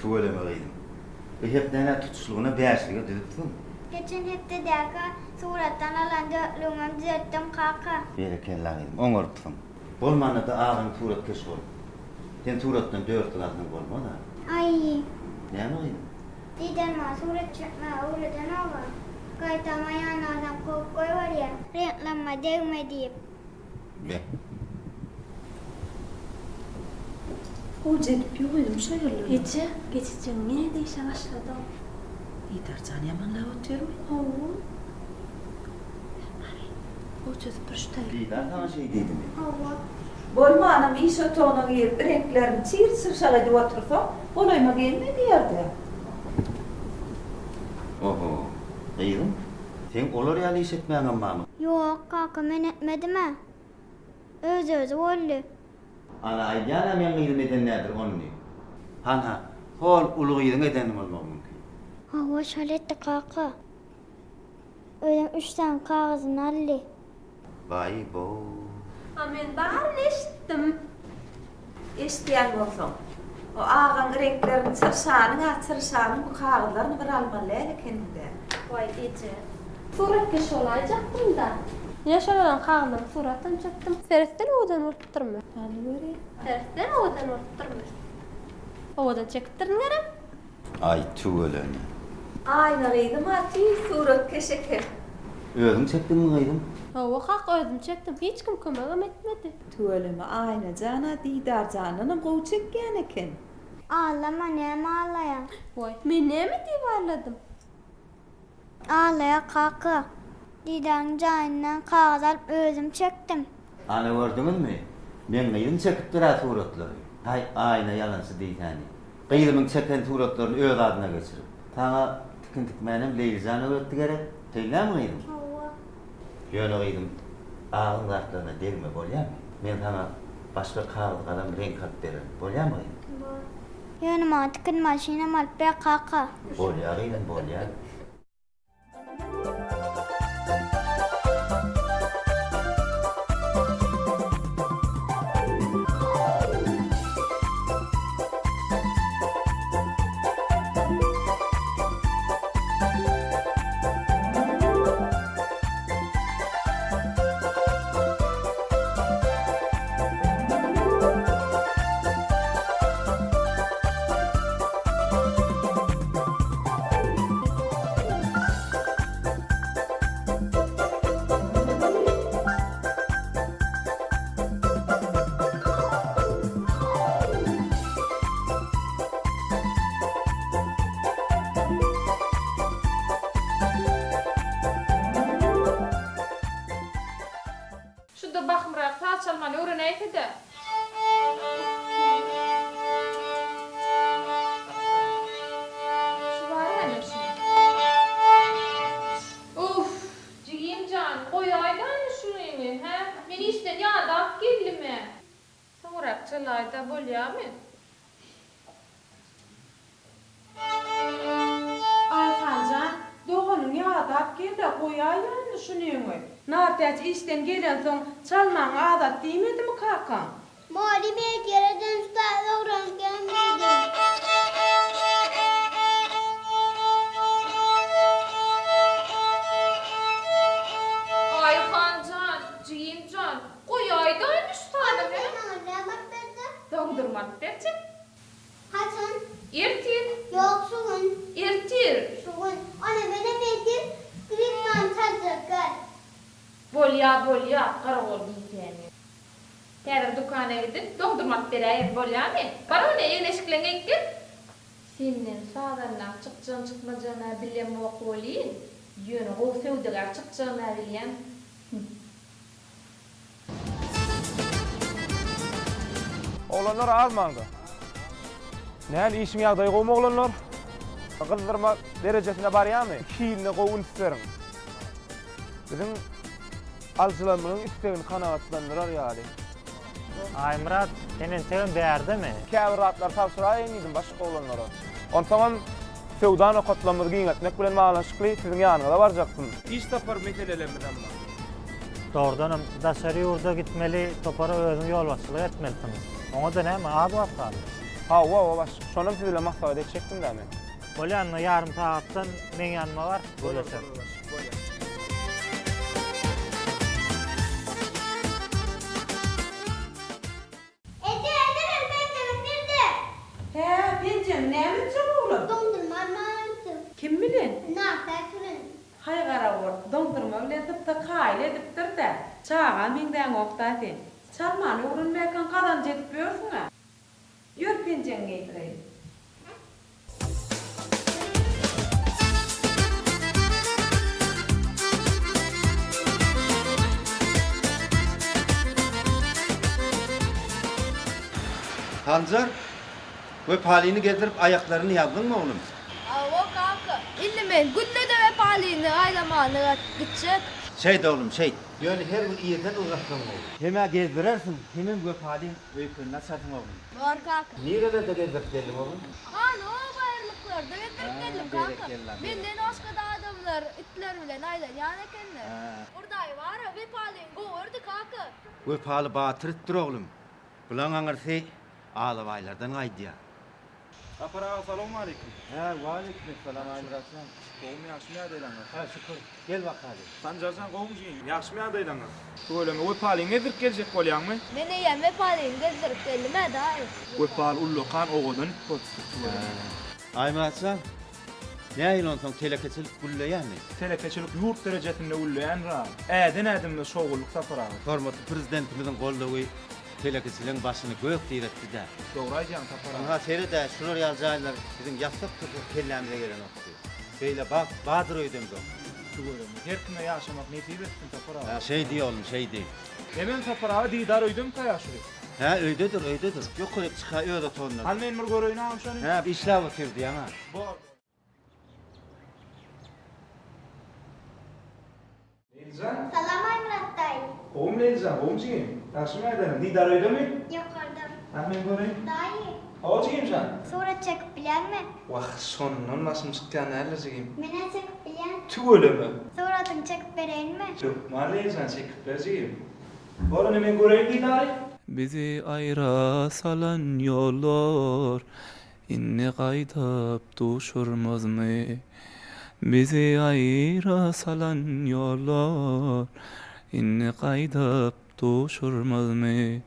Tüweleme gyzym. Bu hepdäň-ä tutuşlygyna bäşlige düzüpsiň. Geçen hepdedäki suratdan alan dörtlügiňem düzetdim, kaka. Berekella gyzym, oňarypsyň. Bolmanda-da agaň suratkeş bolup. Sen suratdan dörtlük alsaň bolmaz-a. Aý. Näme gyzym? Didem maňa surat çekmäge öwredenog-a. Gaýtam aýagyny alsam kowup goýberýär. Reňklenmä degme diýip. Be. Gowja edip ýuwaýdym şo ýerlerini. Eje, geçijiň ýene-de işe başladyň. Didarjan ýamanlap otyrmy? Hawa. Bary, gowja süpürişdir. Didar saňa şeý diýdimi? Hawa. Bolmanam iş otagyna girip reňklerini çyr-çyrşak edip otursaň, golaýyma gelme diýerdi. Oho, gyzym, seň olar ýaly iş etmäňem barmy? Ýok, kaka, men etmedim-ä. Öz-özi boldy. Ana, aýdýan-a meň gyzym eden däldir ony diýip. Hanha, hol uly gyzyň edeni bolmagy mümkin. Hawa, şol etdi, kaka. Özem üç sany kagyzyny aldy. Baý-bow. A men baryny eşitdim. Eşidýän bolsaň, o agaň reňklerini çyrşanyň-a çyrşanyň bu kagyzlaryny bir almaly däl ekeniň-dä. Waý, eje. Suratkeş bolaýjakdym-da. Ine şolaryň kagyzlaryny suratam çekdim. Seretsene owadan bolupdyrmy? Hany göreýin. Seretsene owadan bolupdyrmy? Owadan çekipdirin gerek? Aý tüweleme. Aýna gyzym-a tüýs suratkeş eken. Özüň çekdiňmi gyzym? Hawa kaka özüm çekdim. Hiç kim kömegem etmedi. Tüweleme Aýna jan-a Didarjandanam gowy çekýän eken. Ağlama näme ağlaýaň? Waý, men näme diýip agladym? Ağlaýa kaka. Didaryň jaýyndan kagyz alyp özüm çekdim. Ana gördüňizmi? Meň gyzym çekipdir-ä suratlary. Haý, Aýna ýalançy diýsäni. Gyzymyň çeken suratlaryny öz adyna geçirip. Saňa tikin tikmänem Leýlijan öwretdi gerek? Şeýdämi gyzym? Hawa. Ýöne gyzym, agyň zatlaryna degme, bolýamy? Men saňa başga kagyz, galam, reňk alyp bererin. Bolýamy gyzym? Bor. Ýöne maňa tikin maşynam alyp ber, kaka. Bolýa gyzym, bolýa. Şuda bahymrak saz çalmany öwrenäýse-de. Şu bar-a men şuny. Uff, jigim jan, goýaýdany şunyňy, hä? Men işden ýadap geldim-ä. Soňrak çalaýda bolýamy? Aýhanjan, doganyň ýadap geldi, goýaýany şunyňy. Nartäç işden gelensoň çalmaňy azalt diýmedimi kakaň? Mugallym ertireden saz öwrenip gelen diýdi. Aýhanjan, jigim jan, goýaýdaýmy şu sazy, hä? Onda sen maňa näme alyp berjek? Doňdurma alyp berjek. Haçan? Ertir. Ýok, şu gün. Ertir. Şu gün. Onda menem ertir skripkany çaljak, gel. Bolýa, bolýa, garagol diýsäni. Häzir dükana gidip, doňdurma alyp beräýerin, bolýamy? Bar onda, egin-eşikleňi geýip gel. Senden sazandaň çykjagyny-çykmajagyny-a bilemok welin, ýöne gowy söwdagär çykjagyny-a bilýän. Hüm. Oglanlar azmaňda. Näl işiň ýagdaýy gowmy oglanlar? Gyzdyrma derejesine barýamy? Hiline gowy üns beriň. Biziň alyjylarymyzyň islegini kanagatlandyrar ýaly. Aýmyrat, sen entegem bärdemi? Käbir zatlary tabşyraýyn diýdim başga oglanlara. Onsoňam söwda nokatlarymyzy giňeltmek bilen baglanyşykly siziň ýanyňyza barjakdym. Iş sapar meselelerimiz hem bar. Dogrudanam, daşary ýurda gitmeli topara özüň ýolbaşçylyk etmelisiň. Oňa-da näme, az wagt galdy. Hawa, hawa başlyk. Şonam siz bilen maslahat etjekdim-dä men. Bolýa, onda ýarym sagatdan meň ýanyma bar, gürleşeris. Bolar, başlyk, bolýa. Eje, eje men penjegim nirde? Hä, penjegiňi näme etjek oglum? Doňdurma almaga gitdim. Kim bilen? Nartäç bilen. Haý garagol, doňdurma bilen sypsa kaýyl edipdir-dä. Çaga meňzäňok-da sen. Çalmany öwrenmäkäň gazanç edip ýörsüň-ä. Ýör penjegiňi geýdireýin. Sanjar, Wepalyny gezdirip aýaklaryny ýazdyňmy oglum? Hawa kaka, indi men günde-de Wepalyny aýlamana gitjek. Şeýt oglum, şeýt. Ýöne her gün irden ylgatsaň gowy. Hem-ä gezdirersiň, hemem Wepalyň öýkenini açarsyň oglum. Bor kaka. Nirelerde gezdirip geldiň oglum? Hany o baýyrlyklarda gezdirip geldim kaka. Menden başga-da adamlar itler bilen aýlanýan ekenler. Urdaý bar-a, Wepalyny gowardy kaka. Wepaly batyr itdir oglum. Bulaň aňyrsy alabaýlardan gaýdýar. Sapar aga salowmaleýkim. Hä, waleýkimessalam Aýmyrat jan. Gowumy ýagşymy ýagdaýlaňyz? Hä, şükür. Gel bakaly. Sanjar jan gowumy jigim? Ýagşymy ýagdaýlaňyz? Tüweleme Wepalyňy gezdirip geljek bolýaňmy? Men eýýäm Wepalyny gezdirip geldim-ä daýy. Wepaly ullakan owadan it bolupdyr tüweleme. Aýmyrat jan, nähili onsoň telekeçilik gülleýärmi? Telekeçilik ýurt derejesinde gülleýändir aga. Äden ädimimiz şowhunlyk Sapar aga. Hormatly Prezidentimiziň goldawy Telekeçiligiň başyny gök diretdi-dä. Dogry aýdýaň Sapar aga. Ynha sered-ä, şular ýaly jaýlar biziň ýatsak-tursak kellämize gelenokdy. Beýle bagt bardyr öýdemzok. Tüweleme. Her kime ýaşamak nesip etsin Sapar aga. Hä, şeý diý oglum, şeý diý. Hemem Sapar aga Didar öýdemika ýaşuly? Hä, öýdedir, öýdedir. Ýokaryk çykaý öz otagyndadyr. Hany men bir göreýin agam şony. Hä, işläp otyrdy ýaňa. Bor, bor. Leýlijan. Salam Aýmyrat daýy. Gowumy Leýlijan, gowumy jigim? Ýagşymy ýagdaýlaň? Didar öýdemi? Ýokarda. Hany men göreýin. Daýy. Hawa jigimjan. Surat çekip bilýäňmi? Wah, şondan başym çykýan däldir jigim. Men-ä çekip bilýän. Tüweleme. Suratyňy çekip bereýinmi? Hökman Leýlijan, çekip ber jigim. Bor indi men göreýin Didary. Bizi aýra salan ýollar Indi gaýdyp duşurmazmy? Bizi aýra salan ýollar Indi gaýdyp duşurmazmy?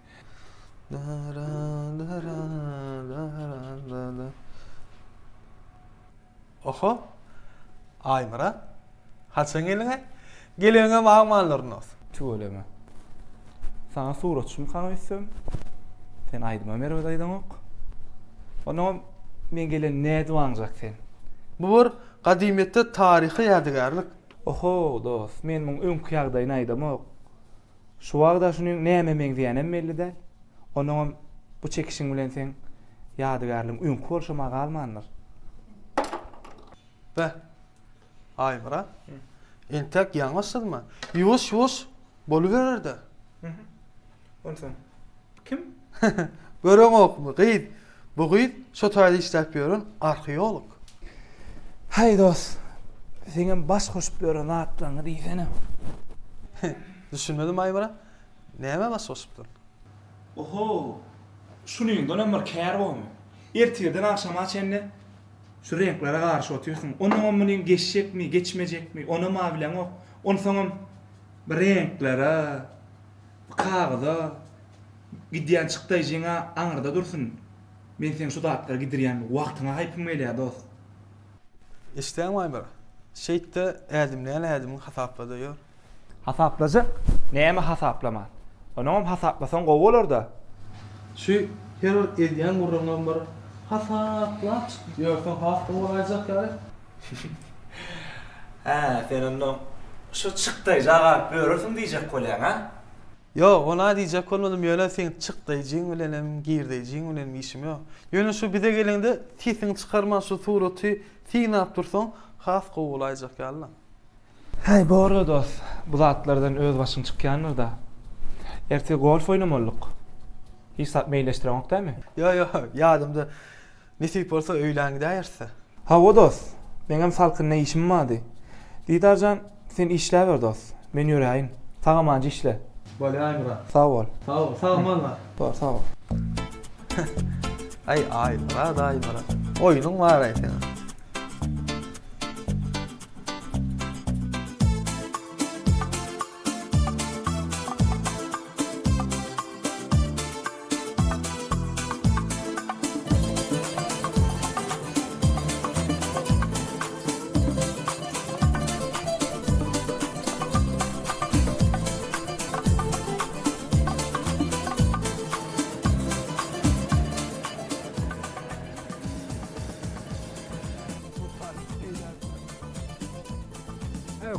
Oho, Aýmyrat, haçan geldiň-aý? Geleniňem agmanlaryn dos. Tüweleme. Saňa suratçymykaň öýtsem, sen aýdymam erbet aýdaňok. Onnoňam men geleni nädip aňjak sen? Bu bir gadymyýetde taryhy ýadygärlik. Oho, dost, men muň öňki ýagdaýyny aýdamok. Şu wagda şunyň nämä meňzeýänem belli däl. Onnoňam bu çekişiň bilen seň ýadygärligiň öňki bolşam-a galmandyr. Beh, Aýmyrat, entäk ýaňy başladyma. Ýuwaş-ýuwaş boluberer-dä. Onsoň kim? Göreňokmy, gyz? Bu gyz şo taýda işläp ýören arheolog. Häý, dost, seňem baş goşup ýören zatlaryňy diýsene. Düşünmedim, Aýmyrat. Nämä baş goşupdyr? Oho, şunyňdanam bir kär bormy? Ertirden agşama çenli Şu reňklere garyşyp otyrsyň. Onuňam munyň geçjekmi, geçmejekmi, onam-a bileňok. Onsoňam bu reňklere, bu kagyza gidýän çykdaýjyň-a aňyrda dursun. Men seň şu zatlary gidirýän wagtyňa haýpym gelýär, dost. Eşidýäňmi, Aýmyrat? Şeýt-de, ädimleýän ädimiňi hasapla-da ýör. Hasaplajak näme hasaplaman. Onuňam hasaplasaň gowy bolarda. Şu her bir edýän gürrüňem bir hasaplap çykyp ýörseň has gowy bolaýjak ýaly. Hä, sen onda şu çykdaýja galyp ýörersiň diýjek bolýaň, a? Ýok, ony-a diýjek bolmadym, ýöne seň çykdaýjyň bilenem, girdeýjiň bilenem işim ýok. Ýöne şu bize geleňde sesiňi çykarman şu suraty synap dursaň has gowy bolaýjak ýaly-la. Häý, bor-la dost, bu zatlardan öz başyň çykýandyr-da. Ertir golf oýnamalydyk. Hiç zat meýilleşdireňok dämi? Ýok, ýok, ýadymda. Nesip bolsa öýlän gidäýeris-dä. Hawa dost, meňem salkynda işim bardy. Didar jan, sen işläber dost. Men ýöräýin. Sag-amanca işle. Bolýa Aýmyrat. Sag bol. Sag bol, sag-aman bar. Bor, sag bol. Aý Aýmyrat, Aýmyrat. Oýnuň bar-aý seniň.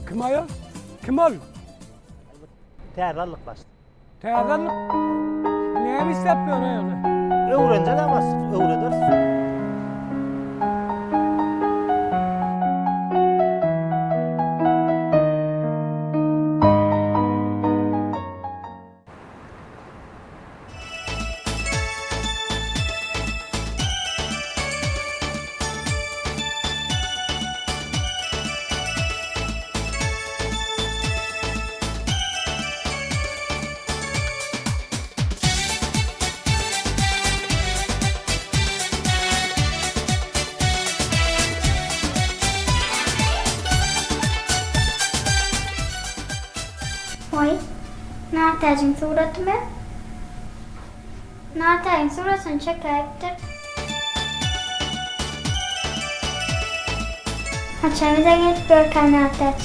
Kim aýal? Kim ol? Täze aldyk başlyk. Täze aldyk. Näme işläp ýör aýaly? Öwrenjek-ä başlyk, öwrederis. Goý, Nartäjiň suratymy? Nartäjiň suratyny çekäýipdir. Haçan bize gelip görkä Nartäç?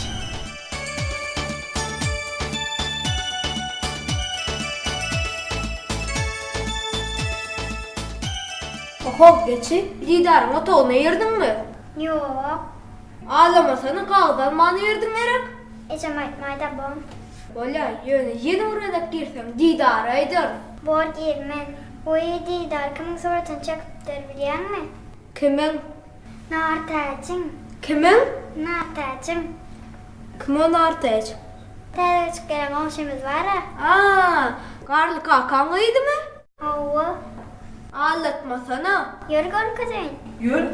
Ohow, geçi, Didaryň otagyna girdiňmi? Ýok. Aglamasana kagyz alman girdiň gerek? Ejem aýtmaýda bom. Bolýa, ýöne ýene bir gezek girseň Didara aýdaryn. Bor girmen. Wiý Didar kimiň suratyny çekipdir bilýäňmi? Kimiň? Nartäjiň. Kimiň? Nartäjiň. Kim o Nartäç? Täze göçüp gelen goňşymyz bar-a. A, Garly kakaň gyzymy? Hawa. Aldatmasana. Ýör görkezeýin. Ýör.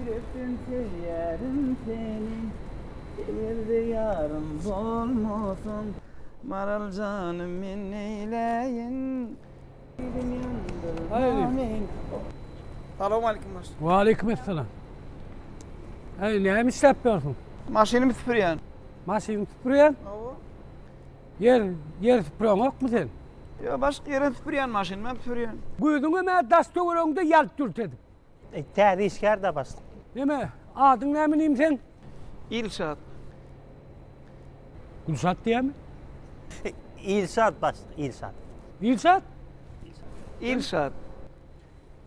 Ýürekden söýýärin seni, Eger-de ýarym bolmasaň, Maral janym men neýläýin? Ýüzüm ýandyrma meni. Salowmalikim başlyk. Waleýkim essalam. Äý, näme işläp ýörsüň? Maşynymy süpürýän. Maşynyňy süpürýän? Hawa. Ýer, ýer süpüreňokmy sen? Ýok, başlyk ýerem süpürýän, maşynymam süpürýän. Gözüňem-ä daş-töweregiňde ýalt-ýult edip. Täze işgär-dä başlyk. Neme, adyň näme inim seň? Ilşat. Gülşat diýýämi? Ilşat başlyk, Ilşat. Ilşat? Ilşat.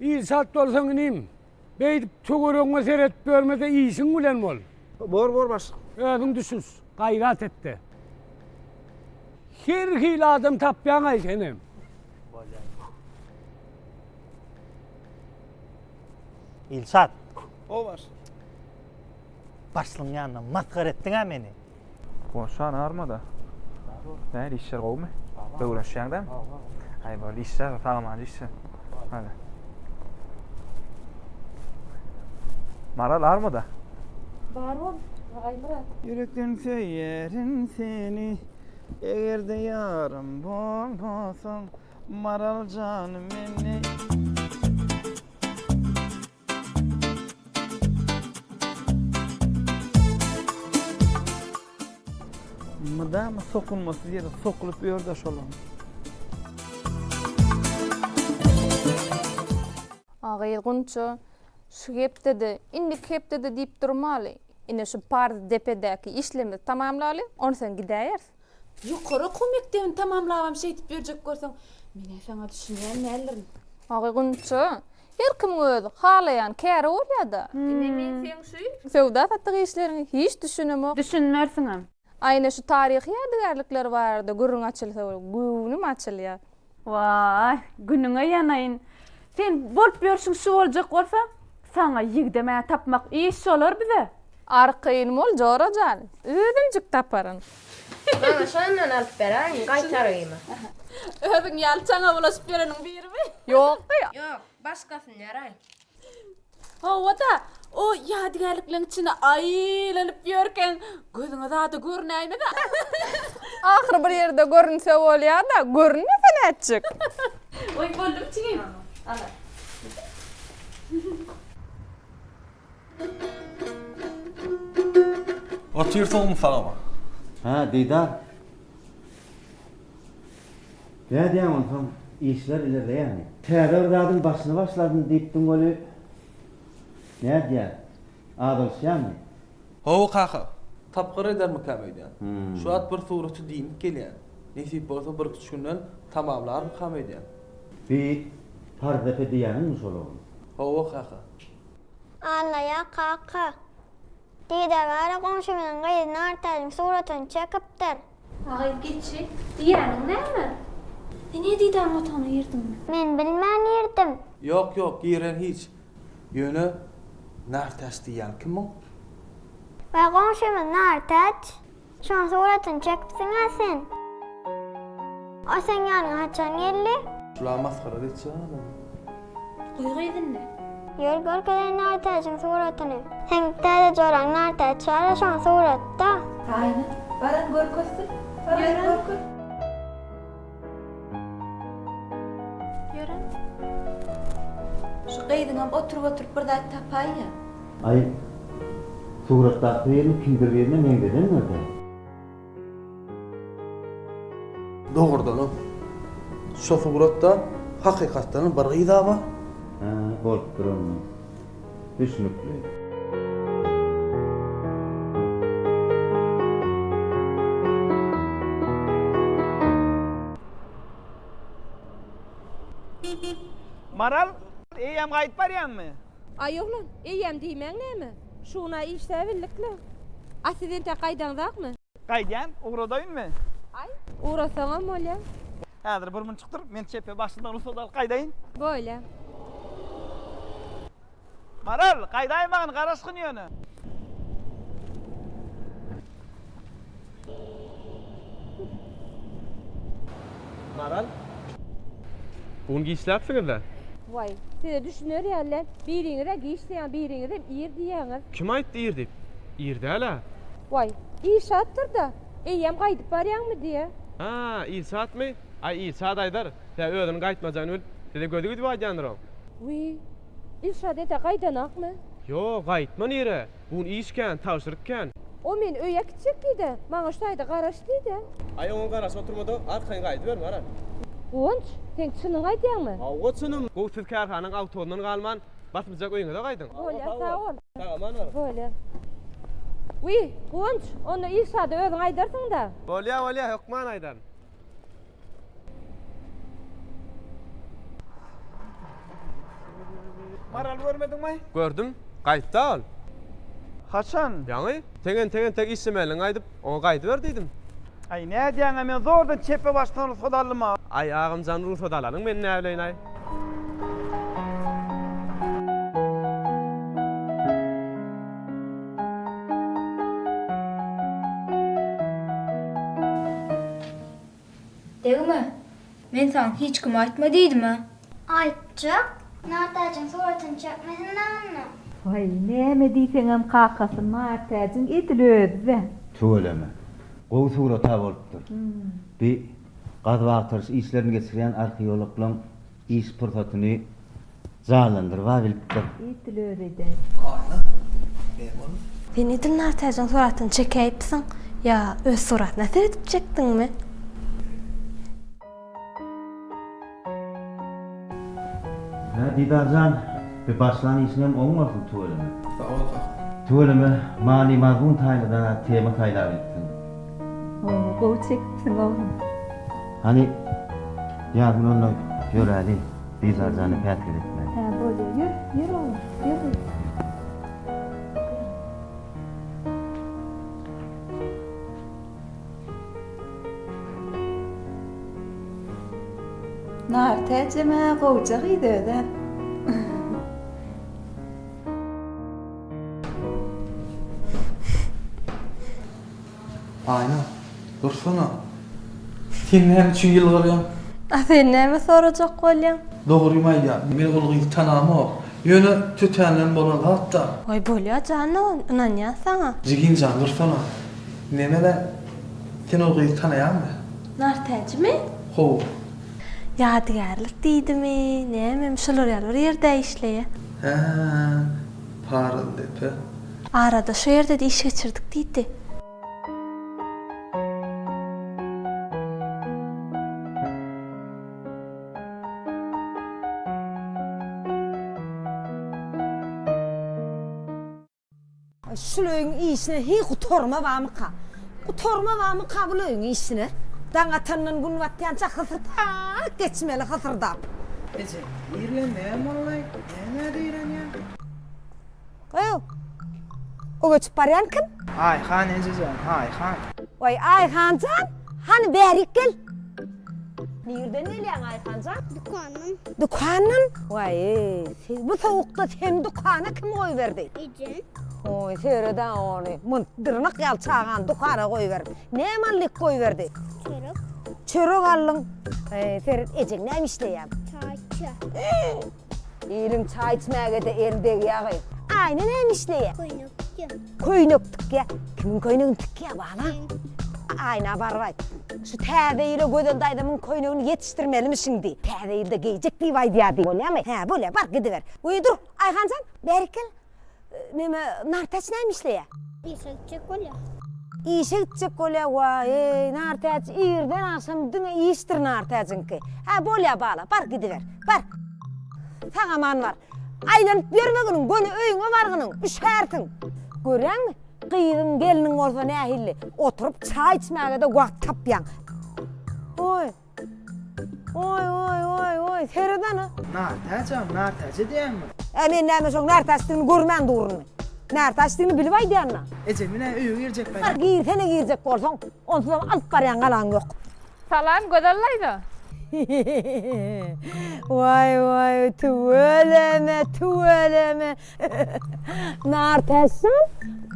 Ilşat bolsaň inim, beýdip töweregiňe seredip ýörme-de işiň bilen bol. Bor, bor başlyk. Özüň düşüns, gaýrat et-de. Her hili adam tapýaň-aý senem. Bolýar. Ilşat. O başlyk. Başlygyň ýanynda masgara etdiň-ä meni. Goşan armada. Nähili işler gowumy? Öwrenişýäň dämi? Aý boldy işler sag-aman işle. Hadi. Maral armada. Bar bol, Aýmyrat. Ýürekden söýerin seni, eger-de ýarym bolmasaň, Maral janym meni. Mydama sokulmasyz ýere sokulyp ýör-de şolam. A gyz Gunça, şu hepdede, indiki hepdede diýip durmaly. Ine şu Parz depedäki işlerimizi tamamlaly, onsoň gidäýeris. Ýokary okuw mekdebini tamamlabam şeýdip ýörjek bolsaň, men-ä saňa düşünýän däldirin. A Gunça, her kimiň öz halaýan käri bolýa-da. Ine men seň şu söwda-satyk işleriňe hiç düşünemok. Düşünmersiňem. A ine şu taryhy ýadygärlikler barada gürrüň açylsa göwnüm açylýar. Waý, günüňe ýanaýyn. Sen bolup ýörşüň şu boljak bolsa, saňa ýigdem-ä tapmak iş bolar bize. Arkaýyn bol, jora jan, özümjik taparyn. Maňa şondan alyp beräýiň, gaýtargymy. Özüň ýaly çaňa bulaşyp ýöreniň birimi? Ýok. Ýok, başgasyny beräý. Hawa-da, o ýadygärlikleň içinde aýlanyp ýörkäň, gözüňe zada görünäýmez-ä. Ahyry bir ýerde görünse bolýar-da, görünmese nätjek? Oý, boldumy jigim? Ala. Otyrsyňmy sagama? Hä, Didar. Nädýäň onsoň, işler ilerleýärmi? Täze bir zadyň başyny başladym diýipdiň weli, nädýäň? Azalyşýarmy? Hawa kaka, tapgyr edermikäm öýdýän. Şu wagt bir suraty diýnip gelýän. Nesip bolsa birküç günden tamamlarmykam öýdýän. Bi Parzdepe diýýäniňmi şol oglan? Hawa kaka. Allaýar kaka. Didar bara goňşymyzyň gyzy Nartäjiň suratyny çekipdir. Aý, geçi, diýýäniň näme? Sen niye Didaryň otagyna girdiňmi? Men bilmän girdim. Ýok, ýok, giren hiç. Ýöne Nartäç diýýän kim oň? Waý goňşymyz Nartäç. Şoň suratyny çekipsiň-ä sen. O seň ýanyňa haçan geldi? Şula masgara etjek adamy. Goý gyz indi. Ýör görkezeýin Nartäjiň suratyny. Seň täze joraň Nartäç bar-a şoň suratda. Aýna, baran görkezsin. Baran görkez. Ýören. Şu gyzyňam oturyp-oturyp bir zat tapaýýa. Aý, suratdaky birini kimdir birine meňzedendir-dä. Dogrudanam, şo suratda hakykatdanam bir gyz-a bar. Hä, bolupdyr onda. Düşnükli. Maral, eýýäm gaýdyp barýaňmy? Aý oglan, eýýäm diýmäň näme? Şuna işläbildik-le. A siz entek gaýdaňzakmy? Gaýdýan, ugradaýynmy? Aý, ugratsaňam bolýa. Häzir bir munçukdyr, men çepe başyndan rugsat alyp gaýdaýyn. Bolýa. Maral, gaýdaýmagyn, garaşgyn ýöne. Maral. Bu gün giçläpsiňiz-dä? Waý, size düşüner ýaly-le. Biriňiz-ä giç diýýäňiz, biriňizem ir diýýäňiz. Kim aýtdy ir diýip? Ir däl-ä. Waý, Ilşatdyr-da. Eýýäm gaýdyp barýaňmy diýýä. Hä, Ilşatmy? Aý, Ilşat aýdar. Tä özüniň gaýtmajagyny bilip, size gözi gidip aýdýandyr oň. Wiý, Ilşat ede gaýdanakmy? Ýok, gaýtma nire? Bu gün iş kän, tabşyryk kän. O meni öýe äkitjek diýdä. Maňa şu taýda garaş diýdä. Aý, oňa garaşyp oturma-da, arkaýyn gaýdyber, Maral. Guwanç, sen çynyňy aýdýaňmy? Hawa, çynym. Gowy, siz kärhanaň awtobusyndan galman, basymjak öýüňize gaýdyň. Bolýa, sag bol. Sag-aman baryň. Bolýa. Wiý, Guwanç, onda Ilşada özüň aýdarsyň-da. Bolýa, bolýa, hökman aýdaryn. Maraly görmediňmi? Gördüm. Gaýtda ol. Haçan? Ýaňy. Seň entek-entek işlemelidigiňi aýdyp, oňa gaýdyber diýdim. Aý, nädýäň-ä, men zordan çepe başdan rugsat aldym-a. Aý, agamjan rugsat alanyň men näbileýin-aý. Degme! Men saňa hiç kime aýtma diýdim-ä. Aýtjak. Nartäjiň suratyny çekmesin-dä onda. Waý, näme diýseňem kakasy Nartäjiň edil özi-dä. Tüweleme. Gowy surat-a bolupdyr. Bi gazyp-agtaryş işlerini geçirýän arheologlaň iş pursatyny Janlandyryp-a bilipdir. Edil özi edäý. Aýna, näme boldy? Sen edil Nartäjiň suratyny çekäýipsiň, ýa öz suratyna seredip çekdiňmi? Hä, Didarjan, bi başlan işiňem oň bolsun, tüweleme. Sag bol, kaka. Tüweleme, many-mazmun taýyndan-a tema saýlap bilipsiň. Hawa, gowy çekipsiň, oglum. Hany, Ýazgül onda ýöräli. Didarjany päsgel etmän. Hä, bolýa. Ýör, ýör oglum, ýör gyzym. Nartäjem-ä gowja gyz öz-ä. Aýna, dursana. Sen näme üçin ýylgyrýaň? A sen näme sorajak bolýaň? Dogrymy aýdýan, men ol gyzy tanamok. Ýöne tötänden bolan zat-da. Waý bolýa jan dogan, ynanýas saňa. Jigim jan, dursana. Neme-le? Sen ol gyzy tanaýaňmy? Nartäjimi? Hawa. Ýadygärlik diýdimi, nämemi, şolar ýaly bir ýerde işleýä. Hä, Paryzdepe. Arada şo ýerde-de iş geçirdik diýdi. Şul öýüň işine hiý gutarma barmyka? Gutarma barmyka bul öýüň işine? Daň atandan gün batýança hysyrdap geçmeli hysyrdap. Eje, ir bilen näme boldy? Nämä zeýrenýäň? Gyýw, o geçip barýan kim? Aýhan ejejan, Aýhan. Waý, Aýhanjan, hany bärik gel. Nirden gelýäň, Aýhanjan? Dükandan. Dükandan? Waý, bu sowukda seni dükana kim goýberdi? Ejem. Oý, seret-ä ony. Munt dyrnak ýaly çagany dükana goýberip. Näme aldyk goýberdi? Çörek. Çörek aldyň. Eý, seret, ejeň näme işleýär? Çaý içýär. Iliň çaý içmäge-de eli degýär gyz. Aýna näme işleýär? Köýnek tikýär. Köýnek tikýär. Kimiň köýnegini tikýär, bala? Aýna baryp aýt. Şu täze ýyla Gözel daýzamyň köýnegini ýetişdirmelimişiň diý. Täze ýylda geýjek diýip aýdýar diý. Bolýamy? Hä, bolýar, bar gidiber. Wiý, dur, Aýhan jan, bärik gel. Neme, Nartäç näme işleýär? Işe gitjek bolýar. Işe gitjek bolýar, waý-eý, Nartäç irden agşam diňe işdir Nartäjiňki. Hä, bolýar, bala, bar gidiber, bar. Sag-aman bar. Aýlanyp ýörmeginiň, göni öýüňe bargynyň, üşärsiň. Görýäňmi, gyzyň, gelniň bolsa nähilli, oturyp çaý içmäge-de wagt tapýaň. Oý. Oý, oý, oý, oý, seret ana. Nartäç-a, Nartäç edýäňmi? Ä, men näme şoň Nartäçdigini görmän durunmy? Nartäçdigini bilip aýdýan-da. Eje, men-ä öýe girjek baýram. Bar, girsene girjek bolsaň, onsuzam alyp barýan galaň ýok. Salam, Gözel daýza. Waý, waý, tüweleme, tüweleme. Nartäçjan,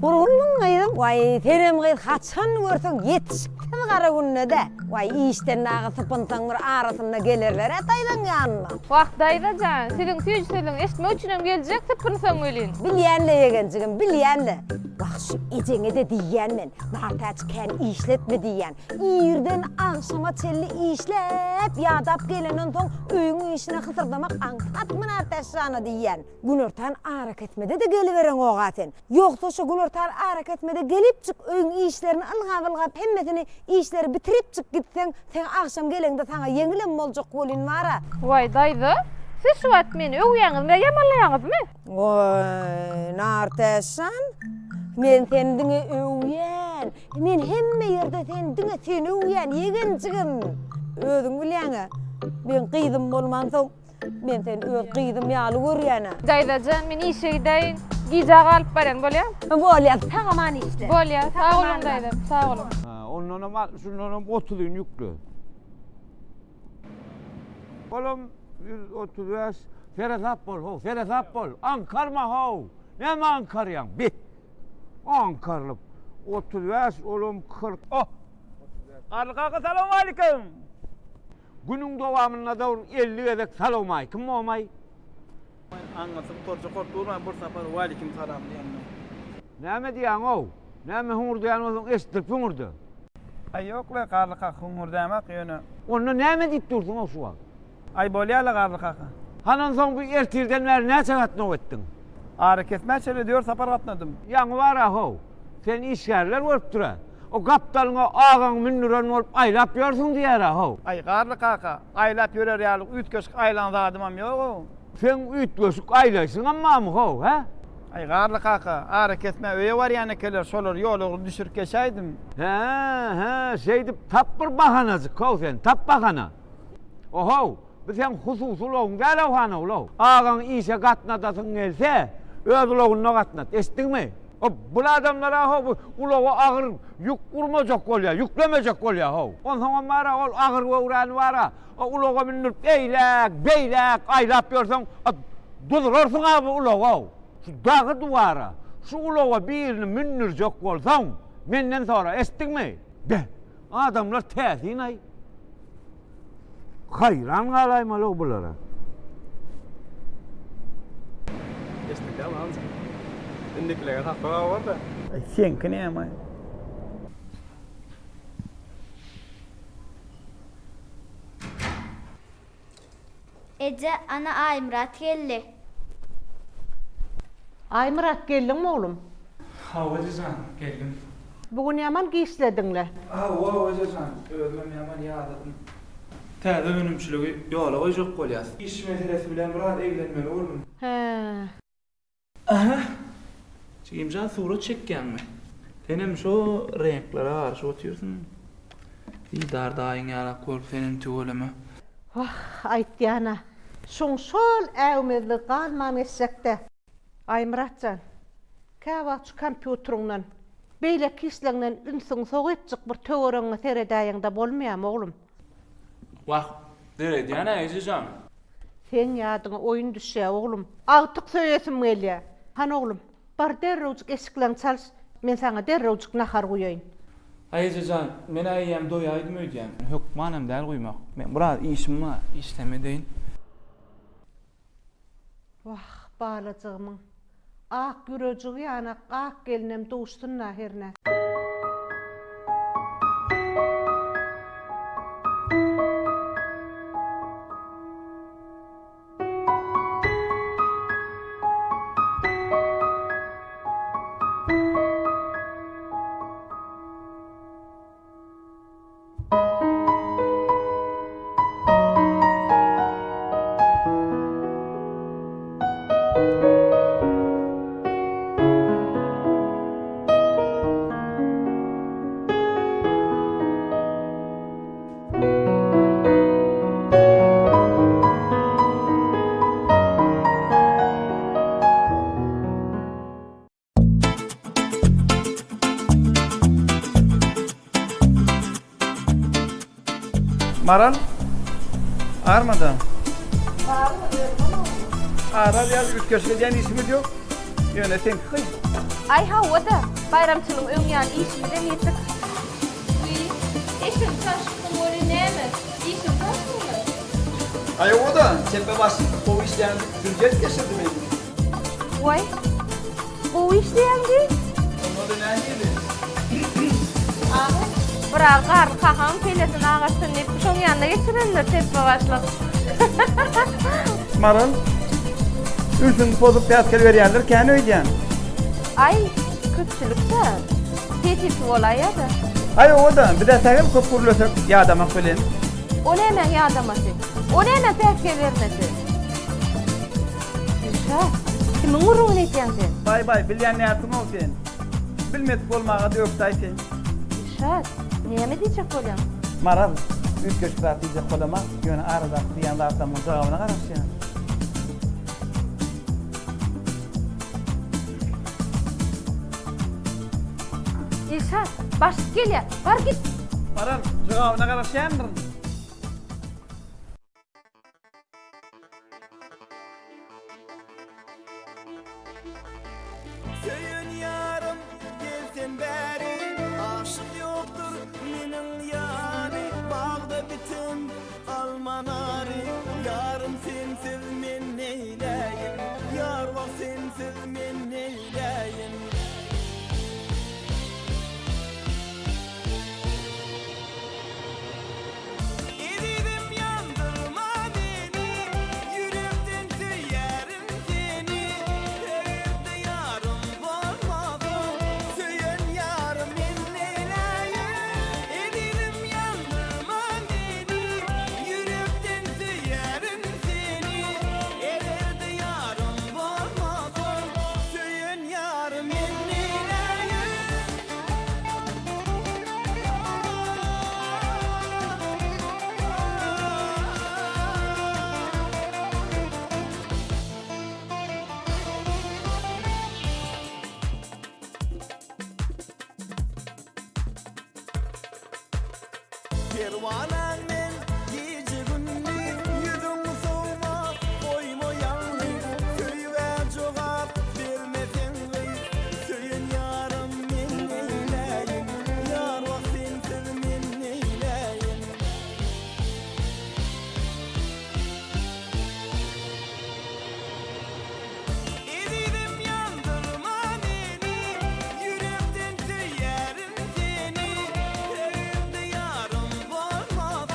gurgunmyň gyzym? Waý, senem gyz haçan görseň ýetişiksiz gara günde-dä. Waý, işden dagy sypynsaň bir arasynda gelerler-ä daýzaň ýanyna. Wah, daýza jan, siziň süýji sözüňizi eşitmek üçinem geljek sypynsaň welin. Bilýän-le ýegenjigim, bilýän-le. Wah, şu ejeňe-de diýýän men, Nartäç kän işletme diýýän. Irden agşama çenli işläp, ýadap gelenden soň öýüň işine hysyrdamak aňsatmy Nartäç jana diýýän. Günortan arakesmede-de gelibereňog-a sen. Ýogsa şo günortan arakesmede gelipjik öýüň işlerini ylgap-ylgap hemmesini işleri bitiripjik gitseň, sen agşam geleňde saňa ýeňilem boljak welin bar-a. Waý, daýza, siz şu wagt meni öwýäňizmi ýa ýamanlaýaňyzmy? Waý, Nartäçjan, men seni diňe öwýän. Men hemme ýerde seni diňe seni öwýän, ýegenjigim. Özüň bilýäň-ä, meň gyzym bolmansoň, Men seni öz gyzym ýaly görýän-ä. Daýza jan, men işe gidäýin. Gijä galyp barýan, bolýamy? Bolýar, sag-aman işle. Bolýar, sag boluň daýzam, sag boluň. Ha, ondanam altmyşyndanam otuzyny ýükle. Olam 135. Seresap bol, how, seresap bol. Aňkarma, how. Näme aňkarýaň, bi? Aňkarylyp. 35, olam 40. Oh! Garly kaka, salowmalikim! Günüň dowamynda-da bir 50 gezek salowmaýkim bomaý. Aňňasy gutarjak bolup durman bir sapar walikim salam diýende. Näme diýýäň-ow? Näme hüňürdeýän bolsaň eşitdirip hüňürde. Aý ýok-le Garly kaka hüňürdämok ýöne. Onda näme diýip dursuň-ow şu wagt? Aý bolýa-la Garly kaka. Hany onsoň bu ertirden bäri näçe gatnaw etdiň? Arakesmä çenli dört sapar gatnadym. Ýaňy bar-a-how. Seni işgärler görüpdir-ä. O gapdalyňa agaňy mündüren bolup aýlap ýörsüň diýýär-ä-how. Aý, Garly kaka, aýlap ýörer ýaly üýtgeşik aýlan zadymam ýog-ow. Seň üýtgeşik aýlaýşyňam barmy-how, hä? Aý, Garly kaka, arakesmä öýe barýan ekenler, şolary ýol ugruna düşürip geçäýdim. Hä, hä, şeýdip tap bir bahanajyk-how sen, tap bahana. O-how, bu seň hususy ulagyň däl-ow hany ulag. Agaňy işe gatnadasyň gelse, öz ulagynda gatnat, eşitdiňmi? O, bul adamlar-a how bu ulaga agyr ýük urmajak bolýar, ýüklemejek bolýar how. Onsoňam bar-a ol agyr göwräni bar-a, o ulaga mündürip eýläk, beýläk aýlap ýörseň, a duzrarsyň-a bu ulagy-ow. Şu dagy duwara, şu ulaga birini mündürjek bolsaň, menden sora, eşitdiňmi? Be, adamlar täsin-aý. Haýran galaýmaly-ow bulara. Eşitdik dämi amca? Indikilere sapak bar-da. Aý seňki näme? Eje, ana Aýmyrat geldi. Aýmyrat geldiňmi oglum? Hawa ejejan, geldim. Bu gün ýaman giçlediňle. Hawa ejejan, özümem ýaman ýadadym. Täze önümçiligi ýola goýjak bolýas. Iş meselesi bilen biraz eglenmeli boldum. Hä. Aha! Jigimjan surat çekýäňmi? Senem şo reňklere garyşyp otyrsyň. Didar daýyň ýalak bolup senem tüweleme. Wah, aýtýan-a, şoň şol äwmezligi galman geçjek-dä. Aýmyrat jan, käwagt şu kompýuteriňden, beýleki işleňden ünsüňi sogypjyk bir töweregiňe seredäýeňde bolmaýamy, oglum? Wah, seredýän-ä, eje jan. Seň ýadyňa oýun düşýä, oglum. Agtyk söýesim gelýä. Hany, oglum, bar derrewjik eşikleňi çalyş, men saňa derrewjik nahar guýaýyn. Aý, eje jan, men-ä eýýäm doýaýdym öýdýän. Hökmanam däl guýmak. Meň biraz işim bar, işlem edeýin. Wah, balajygymyň ak ýürejigi ýanak ak gelinem duşsun-da hernä. Maral, armada. Arar ýaly üýtgeşik edýän işimiz ýok. Ýöne seňki kyn. Aý hawa-da, baýramçylygyň öň ýany işimizem ýetik. Wiý, eşigiň çalşypsyň weli näme, işiň çalşdyňmy? Aý hawa-da, çepbe başlyk gowy işleýän býujet geçirdi meni. Waý, gowy işleýäň diý. Onda-da nähili? Aga, biraz garly kakaň kellesini agartsyn diýip, şoň ýanyna geçirendir çepbe başlyk. Maral, ünsüňi pozup päsgel berýänler kän öýdýän. Aý, köpçülik-dä. Ses-ýiti bolaýýa-da. Aý, oba-da, biz-ä sähel köp gürlesek ýadamak bilen. O nämäň ýadamasy? O nämäň päsgel bermesi? Gülşa, kimiň gürrüňini edýäň sen? Baý-baý, bilýän närsiniň-ow sen? Bilmedik bolmaga-da ökdaý sen. Gülşat, näme diýjek bolýaň? Maral, üýtgeşik zat diýjek bolamok, ýöne aradaky diýýän zatlarymyň jogabyna garaşýan. Gülşat, başlyk gelýär, bar git! Maral, jogabyna garaşýandyryn. Söýen ýarym gel sen bäri Aşyk ýokdur meniň ýaly Bagda biten alma nary Ýarym sensiz men neýläýin Ýar wah sensiz men neýläýin. Ezizim ýandyrma meni, ýürekden söýýärin seni. Eger-de ýarym bolmasaň, söýen ýarym men neýläýin? Ezizim ýandyrma meni, ýürekden söýýärin seni. Eger-de ýarym bolmasaň, söýen ýarym men neýläýin? Perwanaň men gije-gündiz ýüzüň sowma goýma ýalňyz söýgä jogap bermeseň gyz Söýen ýarym men neýläýin, Ýar wah sensiz men neýläýin. Ezizim ýandyrma meni, Ýürekden söýýärin seni, Eger-de ýarym bolmasaň.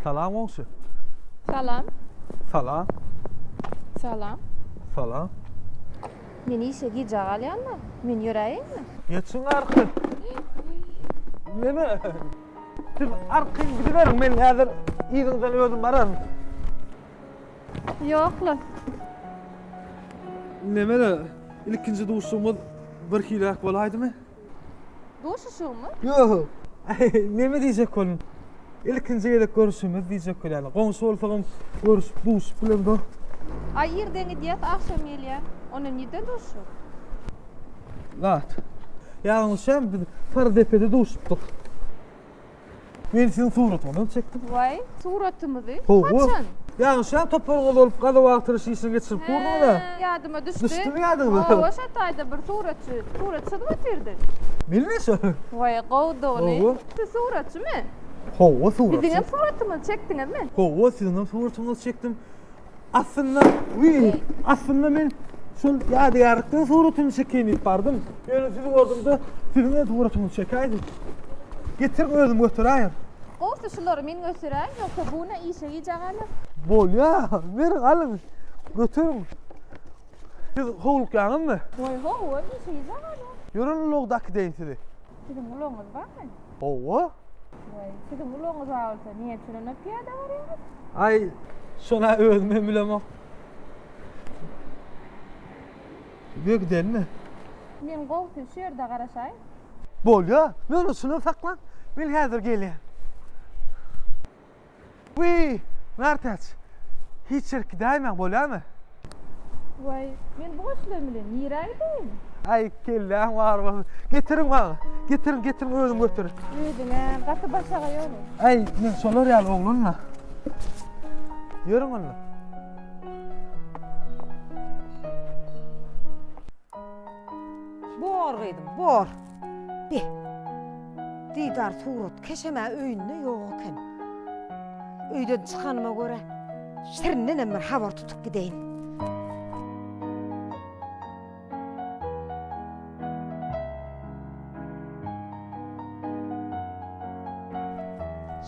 Salam goňşy. Salam. Salam. Salam. Salam. Men işe gijä galýan-da. Men ýöräýinmi? Geçiň arkaýyn. Neme? Siz arkaýyn gidiberiň, men häzir yzyňyzdan özüm bararyn. Ýok-la. Neme-de, ilkinji duşuşygymyz birhiliräk bolaýdymy? Duşuşygymyz? Ýok. Aý, neme diýjek boldum. Ilkinji gezek görüşimiz diýjek bolýan. Goňşy bolsagam görüşüp, duşup bilemzok. Aý, irden gidýäs, agşam gelýän. Onda nirden duşuşyk? Zat. Ýalňyşýan, biz Saryrdepede duşupdyk. Men siziň suratyňyzam çekdim. Waý, suratymyzy? Hawa. Haçan? Ýalňyşýan topragyňyz bolup gazuw agtaryş işini geçirip durduňyz-a. Hä, ýadyma düşdi. Düşdümi ýadyňyza? Hawa, şo taýda bir suratçy surat çyzyp otyrdy. Bilme şo. Waý, gowudygyny. Hawa. Siz suratçymy? Hawa, suratçy. Biziňem suratymyzy çekdiňizmi? Hawa, siziňem suratyňyzy çekdim. Aslynda, wiý, aslynda men şol ýadygärlikden suratyny çekeýin diýip bardym. Ýöne sizi gördüm-de, siziň hem suratyňyzy çekäýdim. Getiriň, özüm göteräýin. Gowusy şulary men göteräýin, ýogsa bu ne işe gijä galar. Bolýa, beriň, alyň, göteriň. Siz howlukýaňyzmy? Goý, hawa, işe gijä galýan. Ýörün ulagda äkideýin sizi. Siziň ulagyňyz barmy? Hawa. Waý, siziň ulagyňyz bar bolsa, näme üçin onda pyýada barýaňyz? Aý, şon-a özüm hem bilemok. Ýör gidelimi? Men gowusy şu ýerde garaşaýyn. Bolýa, ýöne şuny saklaň, men häzir gelýän. Wiý, Nartäç, hiç ýerik gidäýmäň, bolýamy? Waý, men bu goşlar bilen nirä gideýin? Aý, kelläň bar bolsun. Getiriň maňa. Getiriň, getiriň, özüm göterin. Özüň-ä gaty başagaý oglan. Aý, men şolar ýaly oglan-la. Ýörüň onda. Bor gyzym, bor. Be. Didar suratkeşem-ä öýünde ýok eken. Öýden çykanyma görä, Şirindenem bir habar tutup gideýin.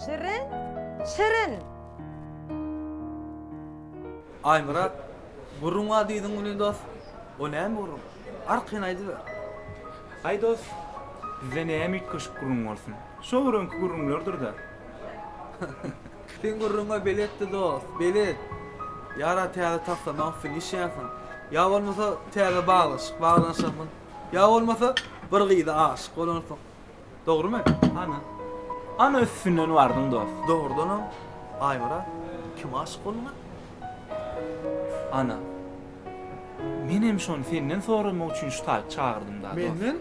Şirin, Şirin! Aýmyrat, gürrüň bar diýdiň welin dos, o näme gürrüň? Arkaýyn aýdyber. Aý dos, bizde näme üýtgeşik gürrüň bolsun? Şo bir öňki gürrüňlerdir-dä. Seň gürrüňe beletdi dos, belet. Ýa-da täze taslamaň üstünde işleýänsiň. Ýa bolmasa täze baglaşyk baglanyşansyň. Ýa bolmasa bir gyza aşyk bolansyň. Dogrumy? Ana. Ana üstünden bardyň dost. Dogrudanam, Aýmyrat, kime aşyk bolduň-a? Ana. Menem şony senden soramak üçin şu taýy çagyrdym-da, dost. Menden?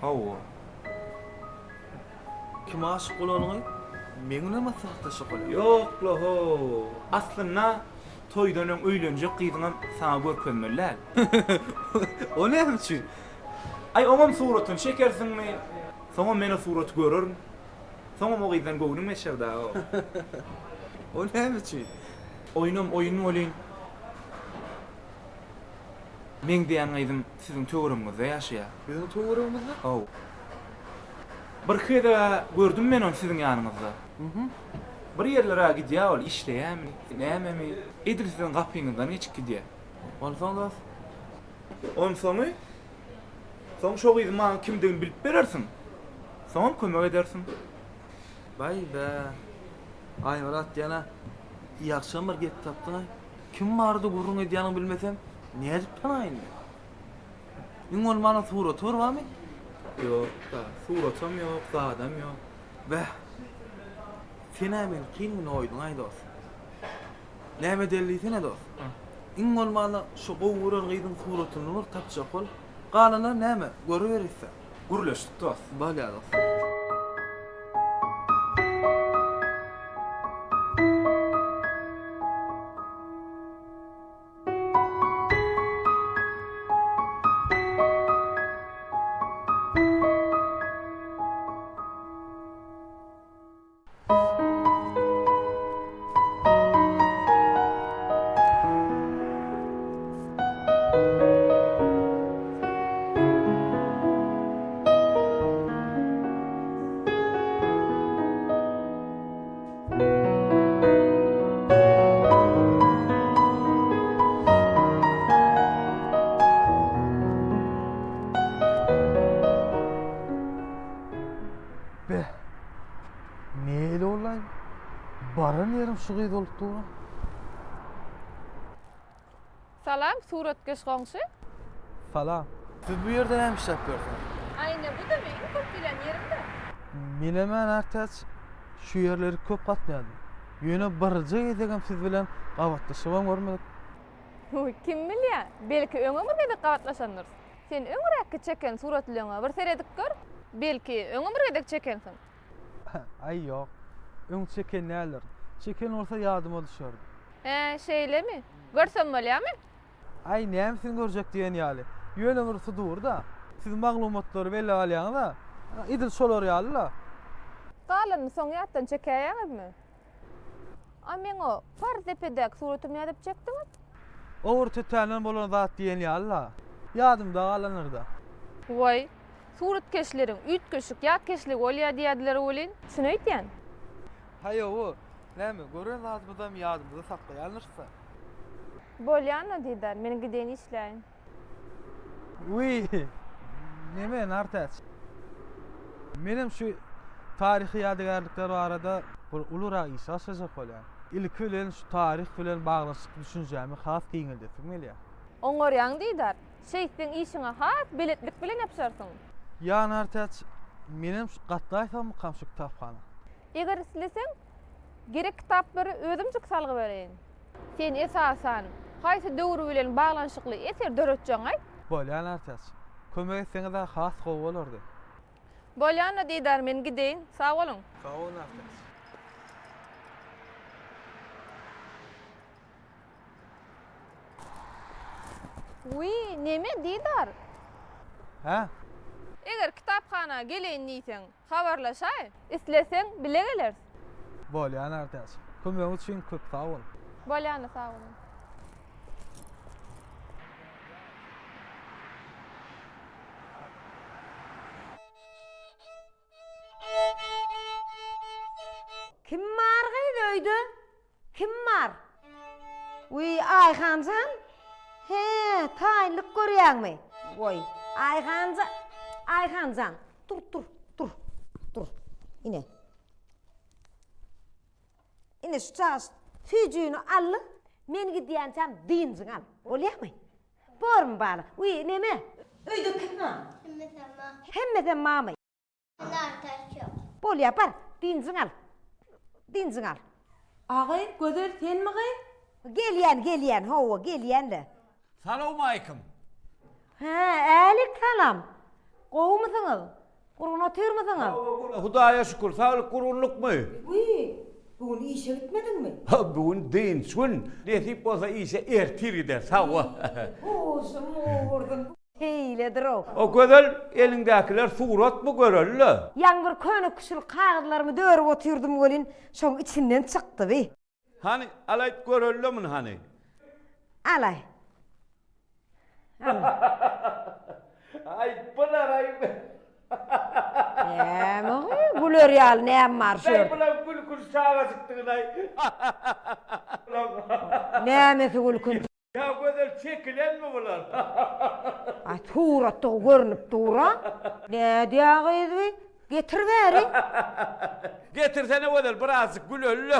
Hawa. Kime aşyk bolanyňy meň bilen maslahatlaşjak bolýaň. Ýok-la-how. Aslynda, toýdan öň öýlenjek gyzyňam saňa görkezmeli däl. O näme üçin? Aý, oňam suratyny çekersiňmi? Soňam men o suraty görerin. Soňam o gyzdan göwnüň geçer dagy. O näme üçin? Oýnam oýun welin, meň diýýän gyzym siziň töweregiňizde ýaşaýar. Biziň töweregimizde? Hawa. Birki gezeg-ä gördüm men ony siziň ýanyňyzda. Bir ýerlere-ä gidýär ol, işleýärmi, nämemi, edil siziň gapyňyzdan geçip gidýär. Onsoň dos? Onsoňy? Soň şo gyzyň maňa kimdigini bilip berersiň. Soňam kömek edersiň. Baý-bä. Aýmyrat diýen-ä ýagşam bir gep tapdyň-aý. Kim barada gürrüň edýäniňi bilmesem, nädip tanaýyn men? Iň bolmanda suraty bir barmy? Ýok-da, suratam ýok, zadam ýok. Bäh. Sen-ä meni kyn güne goýduň-aý, dost. Näme edeli diýsene, dost. Iň bolmanda şu gowy gören gyzyň suratyny bir tapjak bol. Galanlary näme, görüberisdä. Gürleşdik, dost. Bolýar, dost. Baran ýerim şu gyz bolup dur-a. Salam, suratkeş goňşy. Salam. Siz bu ýerde näme işläp ýörsüňiz? Aý ine bu-da meň iň köp gelýän ýerim-dä. Menem-ä Nartäç şu ýerleri köp gatnaýardym. Ýöne birje gezegem siz bilen gabatlaşybam görmedik. Huý, kim bilýä, belki öňem bir gezek gabatlaşandyrys. Sen öňräkki çeken suratlaryňa bir seredip gör, belki, öňem bir gezek çekensiň. Aý, ýok. Öň çeken däldirin. Çeken bolsa ýadyma düşerdi. Hä, şeýlemi? Görsem bolýamy? Aý, nämesini görjek diýen ýaly. Ýöne bir sudur-da. Siz maglumatlary belläp alýaňyz-a. Edil şolar ýaly-la. Galanyny soň ýatdan çekäýýäňizmi? A meň o Parzepedäki suratymy nädip çekdiňiz? O bir tötänden bolan zat diýen ýaly-la. Ýadymda galandyr-da. Waý, suratkeşleriň üýtgeşik ýatkeşligi bolýa diýýärdiler welin, çyn öýdýän. Haý-ow, näme, gören zadymyzam ýadymyzda saklaýandyrys-da. Bolýan-da, Didar, men gideýin işläýin. Wiý, neme, Nartäç? Menem şu taryhy ýadygärlikler barada bir ulurak iş başlajak bolýan. Ilki bilen şu taryh bilen baglanyşykly düşünjämi has giňeldesim gelýär. Oňarýaň, Didar. Şeýtseň işiňe has beletlik bilen ýapyşarsyň. Ýa, Nartäç, menem şu gatnaýsammykam şu kitaphana? Eger isleseň, gerek kitaplary özümjik salgy bereýin. Sen esasan, haýsy döwür bilen baglanyşykly eser döretjegiňi aýt. Bolýa Nartäç. Kömek etseňiz-ä has gowy bolardy. Bolýa-da Didar, men gideýin. Sag boluň. Sag bol Nartäç. Wiý, neme Didar? Hä? Eger kitaphana geleýin diýseň, Habarlaşaý. Isleseň bile geleris. Bolýa Nartäç. Kömegiň üçin köp sag bol. Bolýana sag boluň. Kim bar gyz öýde? Kim bar? Wiý, Aýhanjan? He, taýynlyk görýäňmi? Goý, Aýhanjan, Aýhanjan, dur, dur, dur, dur. Ine. Ine şu çaş süýjüni al, men gidýänçäm dynjyňy al. Bolýarmy? Bormy bala? Wiý, neme? Öýde kim bar? Hemmesem bar. Hemmesem barmy? Bolýa bar, dynjyňy al. Dynjyňy al. Agy, Gözel senmi gyz? Gelýän, gelýän, hawa, gelýän-le. Salowmaýkym. Hä, älik salam. Gowumysyňyz? Gurgun otyrmysyňyz? Hudaýa şükür, saglyk gurgunlykmy? Wiý, bu gün işe gitmediňmi? Ha, bu gün dynç gün. Nesip bolsa işe ertir gideris, hawa. Huşum gursun. Şeýledir-ow. O Gözel, eliňdäkiler suratmy göreli-le? Ýaňy bir köne-küşül kagyzlarymy dörüp otyrdym welin, şoň içinden çykdy bi. Hany, alaýyp göreli-le muny hany. Alaý. Al. Aý, bular-aý. Näme gyz, güler ýaly näme bar şu ýerde? Bäý, bular gülkünç çagajykdygyna-aý. Nämesi gülkünç? Ýa gözel çekilenmi bular. Aý suratdygy görnüp dura. Nädýä gyz bi? Getir bäri. Getirsene gözel birazjyk güleli.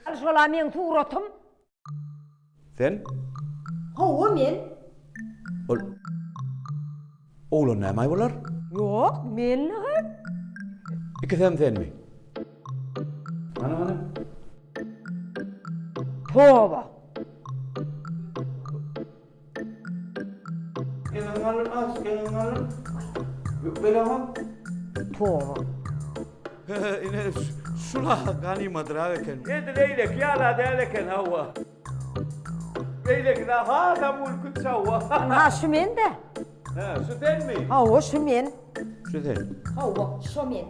Al şola meň suratym. Sen? Hawa men. Ol oglan nämaý bolar? Ýok men gyz. Ikisem senmi? Hany hany. Toba. Eliňi alyn aç, eliňi alyn. Beläňok. Toba. Ine şula ganymadrak eken. Edil eýleki ýala däl eken hawa. Beýlekide hasam gülkünç hawa. Ynha şu men-de. Hä, şu senmi? Hawa, şu men. Şu sen. Hawa, şo men.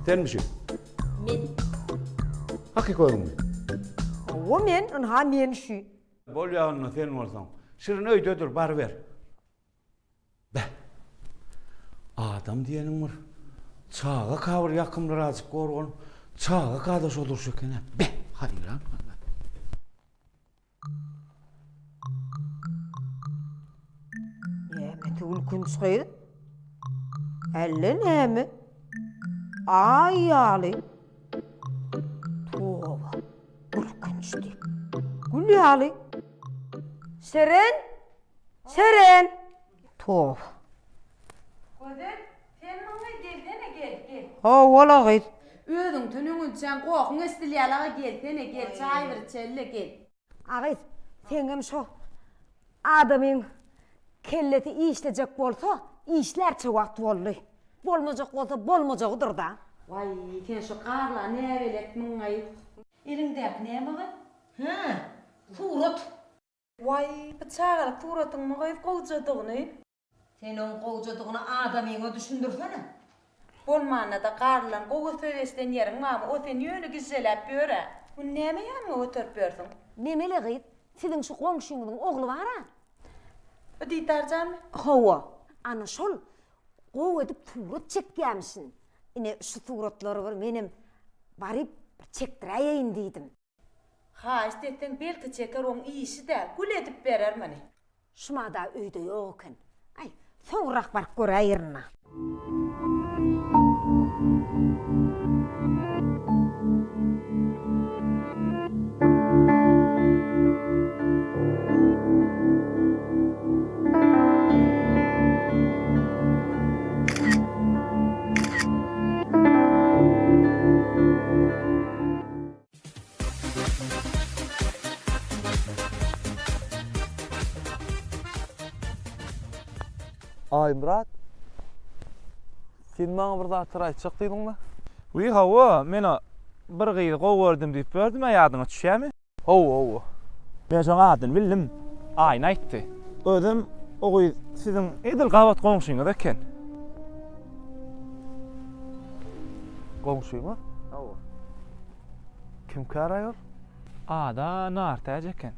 Senmi şu? Men. Hakyky özüňmi? Hawa men, ynha men şu. Bolýa onda sen bolsaň. Şirin öýdedir, baryber. Beh. Adam diýeniň bir çagaka bir ýakymlyrajyk gorgan, çagaka-da şo durşy eken-ä. Beh, haýran galdym. Nämesi gülkünç gyz? Älle näme? Aý ýaly. Toba. Gülkünç diýip. Gül ýaly. Şirin! Şirin! Toba. Gözel, sen muňa gelsene, gel, gel. Hawa-la gyz. Özüňden öňünçäň gohuň eşidilýär-la, gelsene, gel, çaý bir içeli-le, gel. A gyz, seňem şo adamyň kellesi işlejek bolsa, işlärçe wagt boldy. Bolmajak bolsa bolmajagydyr-da. Waý, sen şu garla näbeletmiň-aý? Eliňdäki näme gyz? Hä, surat. Waý, bu çagalyk suratyňmy gyz, gowjadygyny? Sen oň gowjadygyny adamyňa düşündirsene. Bolmanda-da garlydan gowy söz eşiden ýeriň barmy, o seni ýöne gižželäp ýör-ä. Muny näme ýanyňa göterip ýörsüň? Nemele gyz, siziň şu goňşyňyzyň ogly bar-a? Bu Didarjanmy? Hawa, ana şol gowy edip surat çekýämişin. Ine, şu suratlary bir menem baryp bir çekdiräýeýin diýdim. Haýyşt etseň belki çeker oň işi-dä, gül edip berer muny. Şumada öýde ýok eken. Aý, soňrak baryp göräýerin-a. Aýmyrat, sen maňa bir zatlar aýtjak diýdiňmi? Wiý, hawa, men-ä bir gyzy gowy gördüm diýip ýördüm-ä, ýadyňa düşýärmi? Hawa, hawa. Men şoň adyny bildim. Aýna aýtdy. Özem o gyz siziň edil gabat goňşyňyz eken. Goňşymyz? Hawa. Kimkär aýol? Ada Nartäç eken.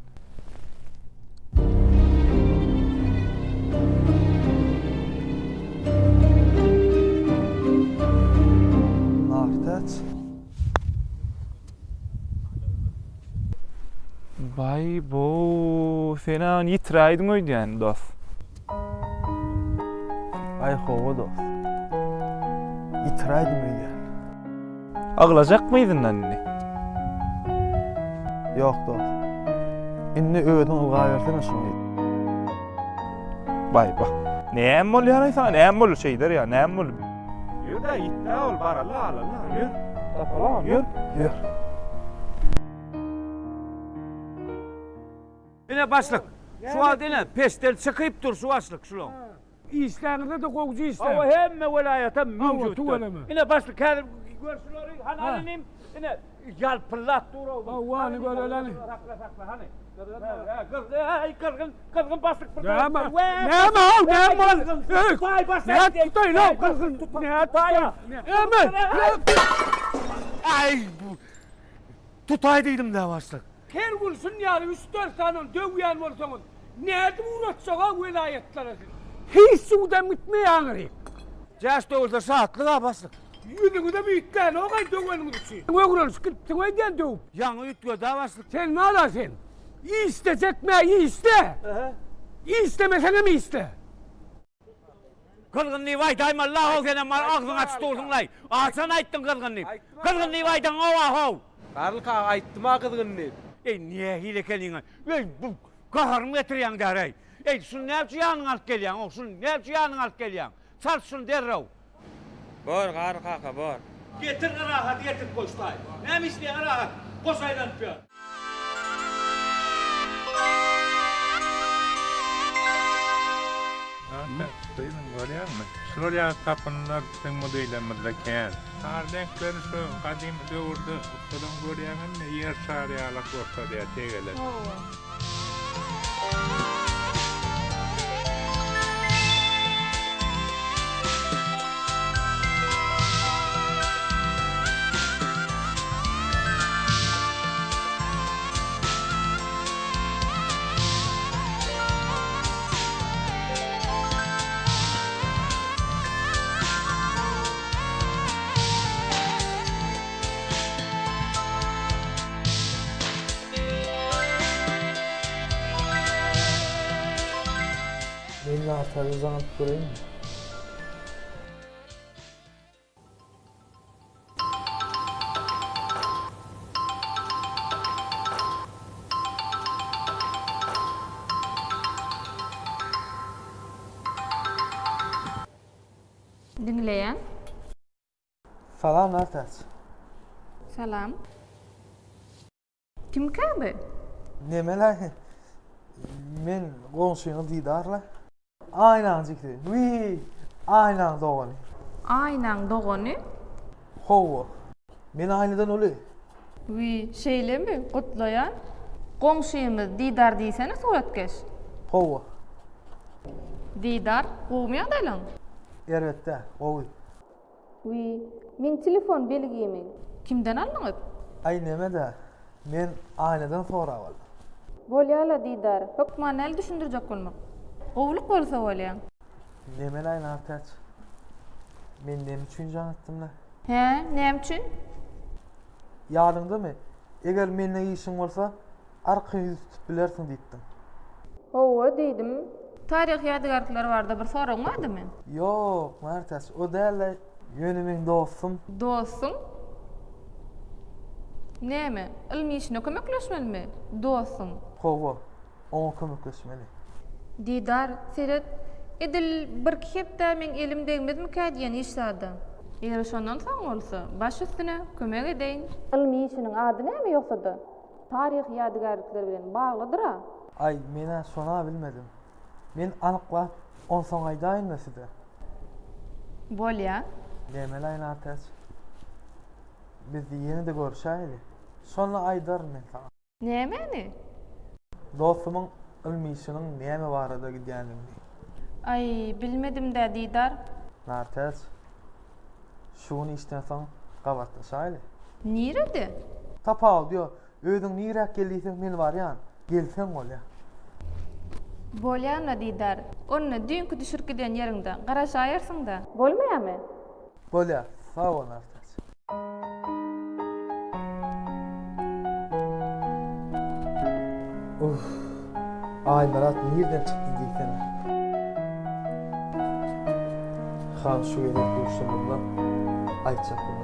Nartäç? Baý bo, sen-ä ony ýitiräýdiň öýdýän, dos. Aý hawa dos. Ýitiräýdim öýdýän. Aglajakmy yzyndan indi? Ýok dos. Indi özüň ylgabersene şuny. Baý ba. Näme bolýar-aý saňa? Näme boldy şeýder ýa? Näme boldy? Ýör-dä, ýitdä ol, baraly alaly, ýör. Tapaly, ýör. Ýör. Ine başlyk, şu wagt ine pestel çykyp dur şu başlyk şulaň. Işläňizde-de gowja işläň. Hawa hemme welaýata Hawa, tüweleme. Ine başlyk häzir gör şulary hany al inim. Ine ýalpyldap dur ow. Hawa hany göreli. Sakla sakla hany. Gyzgyn gyzgyn gyzgyn başlyk bir. Näme? Näme haw näme boldy? Eý, Tutaý başlyk. Näme tutaýyn haw gyzgyn. Näme tutaýyn? Näme? Aý tutaý diýdim-dä başlyk. Her gün şun ýaly üç-dört sany döwýän bolsaňyz, nädip ugratjag-a welaýatlara siz? Hiç suwdam gitmeýär aňryk. Jäş döwülse şatlyk-a başlyk. Ýüzüňizem üýtgänok-aý döweniňiz üçin. Öwrenişip gidipsiň öýdýän döwüp. Ýaňy üýtgedi-ä başlyk. Sen wala sen. Işlejekm-ä işle. Işlemeseňem işle. Gyzgyn diýip aýdaýmaly-la how senem agzyňy açyp dursuň-laý. Haçan aýtdyň gyzgyn diýip. Gyzgyn diýip aýdaňok-a how. Garly kaka aýtdym-a gyzgyn diýip. Eý nähili ekeniň-aý. Eý bu gaharymy getirýäň däl-eý. Eý şuny näme üçin ýanyňa alyp gelýäň-ow şuny näme üçin ýanyňa alyp gelýäň. Çalyş şuny derrew. Bor Garry kaka bor. Getir Rahaty getirip goý şu taýy. Näme işleýäň Rahat? Goş aýlanyp ýör. Gyzym görýäňmi? Şular ýaly tapyndylar biziň muzeýlerimizde kän. Sary reňkleri şu gadymy döwürde ussalaň görýäňizmi ýer şary ýalak görkezýär tegelek. Men Nartäje jaň alyp göreýinmi? Salam Nartäç. Salam. Kimkä bu? Neme-laý? Men goňşyňyz Didar-la. Aýnaň jigsi. Wiý, Aýnaň dogany. Aýnaň dogany? Hawa. Men Aýnadan uly. Wiý, şeýlemi? Gutlaýan. Goňşymyz Didar diýsene suratkeş. Hawa. Didar, gowumy ýagdaýlaň? Erbet däl, gowy. Wiý, meň telefon belgimi kimden aldyňyz? Aý neme-dä, men Aýnadan sorap aldym. Bolýa-la Didar, hökman näl düşündirjek bolmak. Gowulyk bolsa bolýa. Neme-laý Nartäç, men neme üçin jaň etdim-le? Hä, näme üçin? Ýadyňdamy, eger mende işiň bolsa, arkaýyn ýüz tutup bilersiň diýipdiň. Hawa, diýdim. Taryhy ýadygärlikler barada bir soragyň bardymy? Ýok, Nartäç, o däl-le, ýöne meň dostum. Dostuň? Näme, ylmy işine kömekleşmelimi, dostuň? Hawa, oňa kömekleşmeli. Didar, seret, edil birki hepdä meň elim degmezmikä diýen iş zada. Eger şondan soň bolsa, baş üstüne, kömek edeýin. Ylmy işiniň ady näme ýogsa-da? Taryhy ýadygärlikler bilen baglydyr-a? Aý, men-ä şon-a bilmedim. Men anyklap, onsoň aýdaýyn-da size. Bolýa. Näme-laý, Nartäç? Biz ýene-de görüşäýeli. Şonda aýdaryn men saňa. Nämäni? Dostumyň ylmy işiniň näme barada gidýändigini. Aý, bilmedim-dä, Didar. Nartäç, şu gün işden soň gabatlaşaýly. Nirede? Tapawudy ýok. Özüň niräk gel diýseň, men barýan. Gelseň bolýa. Bolýa-la, Didar. Onda düýnki düşürip giden ýeriňde garaşaýarsyň-da. Bolmaýamy? Bolýa. Sag bol, Nartäç. Uff. Aýmyrat nirden çykdy diýsene. Han şu gezek duşanymda aýtjak bolýan.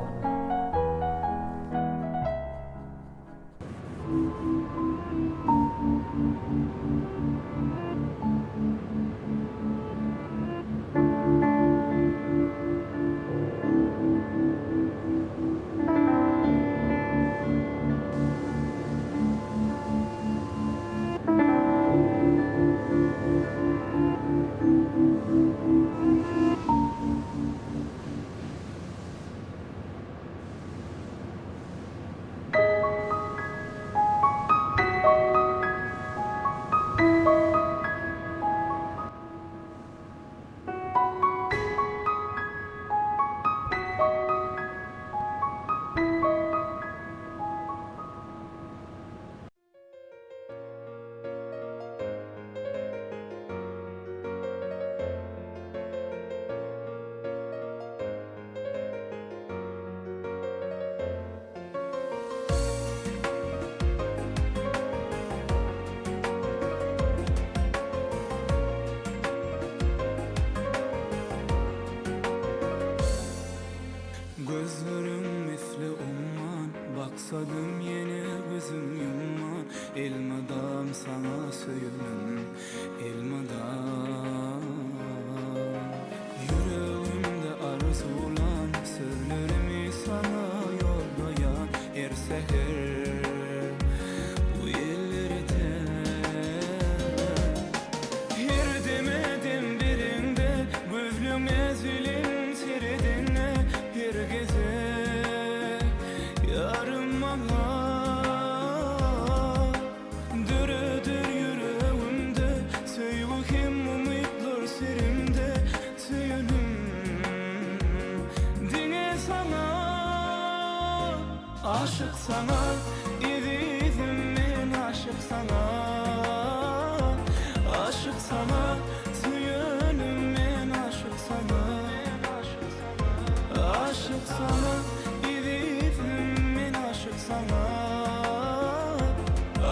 Gözleriň misli umman, Baksadym ýene gözüm ýumman, Elmydam saňa söýenim, elmydam. Ýüregimde arzuwlan sözlerimi saňa ýollaýan her säher bu ýellerde. Her deme dem bereňde, gözleň näzbilen seredende her gezek ýarym maňa. Döreder ýüregimde söýgi hem umytlar serimde söýenim diňe saňa Aşyk saňa ezizim men aşyk saňa Aşyk saňa söýenim men aşyk saňa Aşyk saňa ezizim men aşyk saňa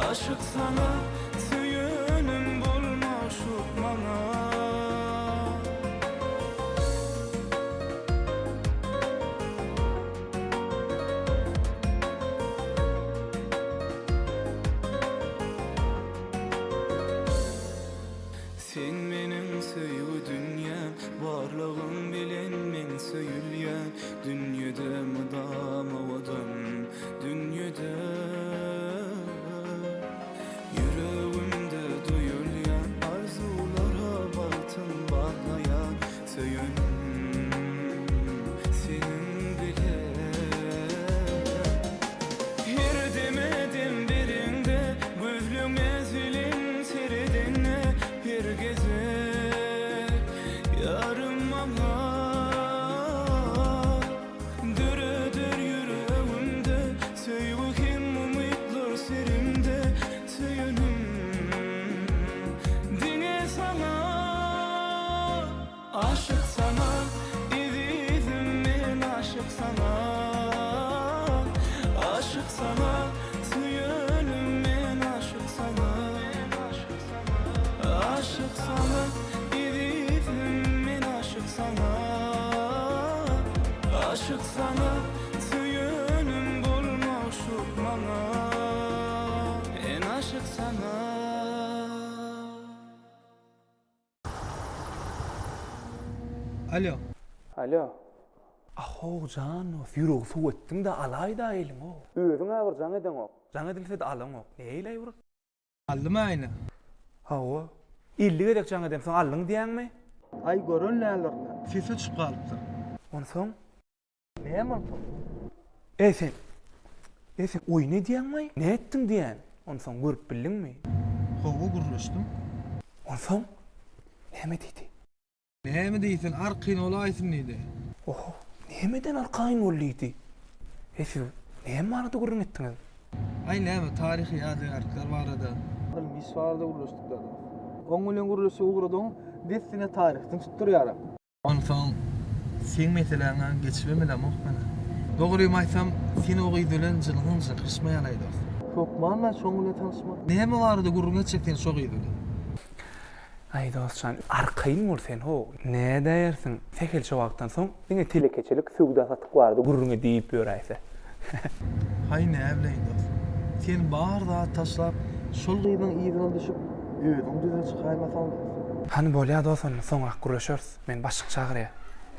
Aşyk saňa söýenim bol magşuk maňa. Sen meniň söýgi dünýäm, Barlygyň bilen men söýülýän, Dünýede. saňa Söýenim men aşyk saňa Aşyk saňa Ezizim men aşyk saňa Aşyk saňa Söýenim bol magşuk maňa Men aşyk saňa. Alo. Alo. Ahow jan dos, ýüregi suw etdiň-dä, alaý-da eliňi-ow. Özüň-ä bir jaň edeňok. Jaň edilse-de alaňok. Neýleý bir? Aldymy aýna? Hawa. 50 gezek jaň edemsoň aldyň diýýäňmi? Aý gören däldirin-ä. Sesi öçüp galypdyr. Onsoň? Näme onsoň? Eý sen. Eý sen oýun edýäňmi? Nätdiň diýýän. Onsoň görüp bildiňmi? Hawa gürleşdim. Onsoň? Näme diýdi? Näme diýsin, arkaýyn bolaýsyn diýdi. Oho, nämeden arkaýyn bol diýdi? Eý siz näme barada gürrüň etdiňiz? Aý näme, taryhy ýadygärlikler barada. Ylmy iş barada gürleşdik dados. Oň bilen gürleşip ugradyň, dessine taryhdan tutdurýar. Onsoň seň meseläňe geçibem bilemok men-ä. Dogrymy aýtsam, sen o gyz bilen jynyňam jykyşmaýan-aý dos. Hökman-la şoň bilen tanyşmak. Näme barada gürrüň etjek sen şo gyz bilen? Aý dostjan, arkaýyn bol sen how, nädäýersiň, sähelçe wagtdan soň diňe telekeçilik, söwda-satyk barada gürrüň edip ýöräýse. Haý näbileýin dos. Sen bar zady taşlap, şol gyzyň yzyna düşüp, özüň düze çykaýmasaň dos. Hany bolýa dos onda soňrak gürleşeris, meni başlyk çagyrýa.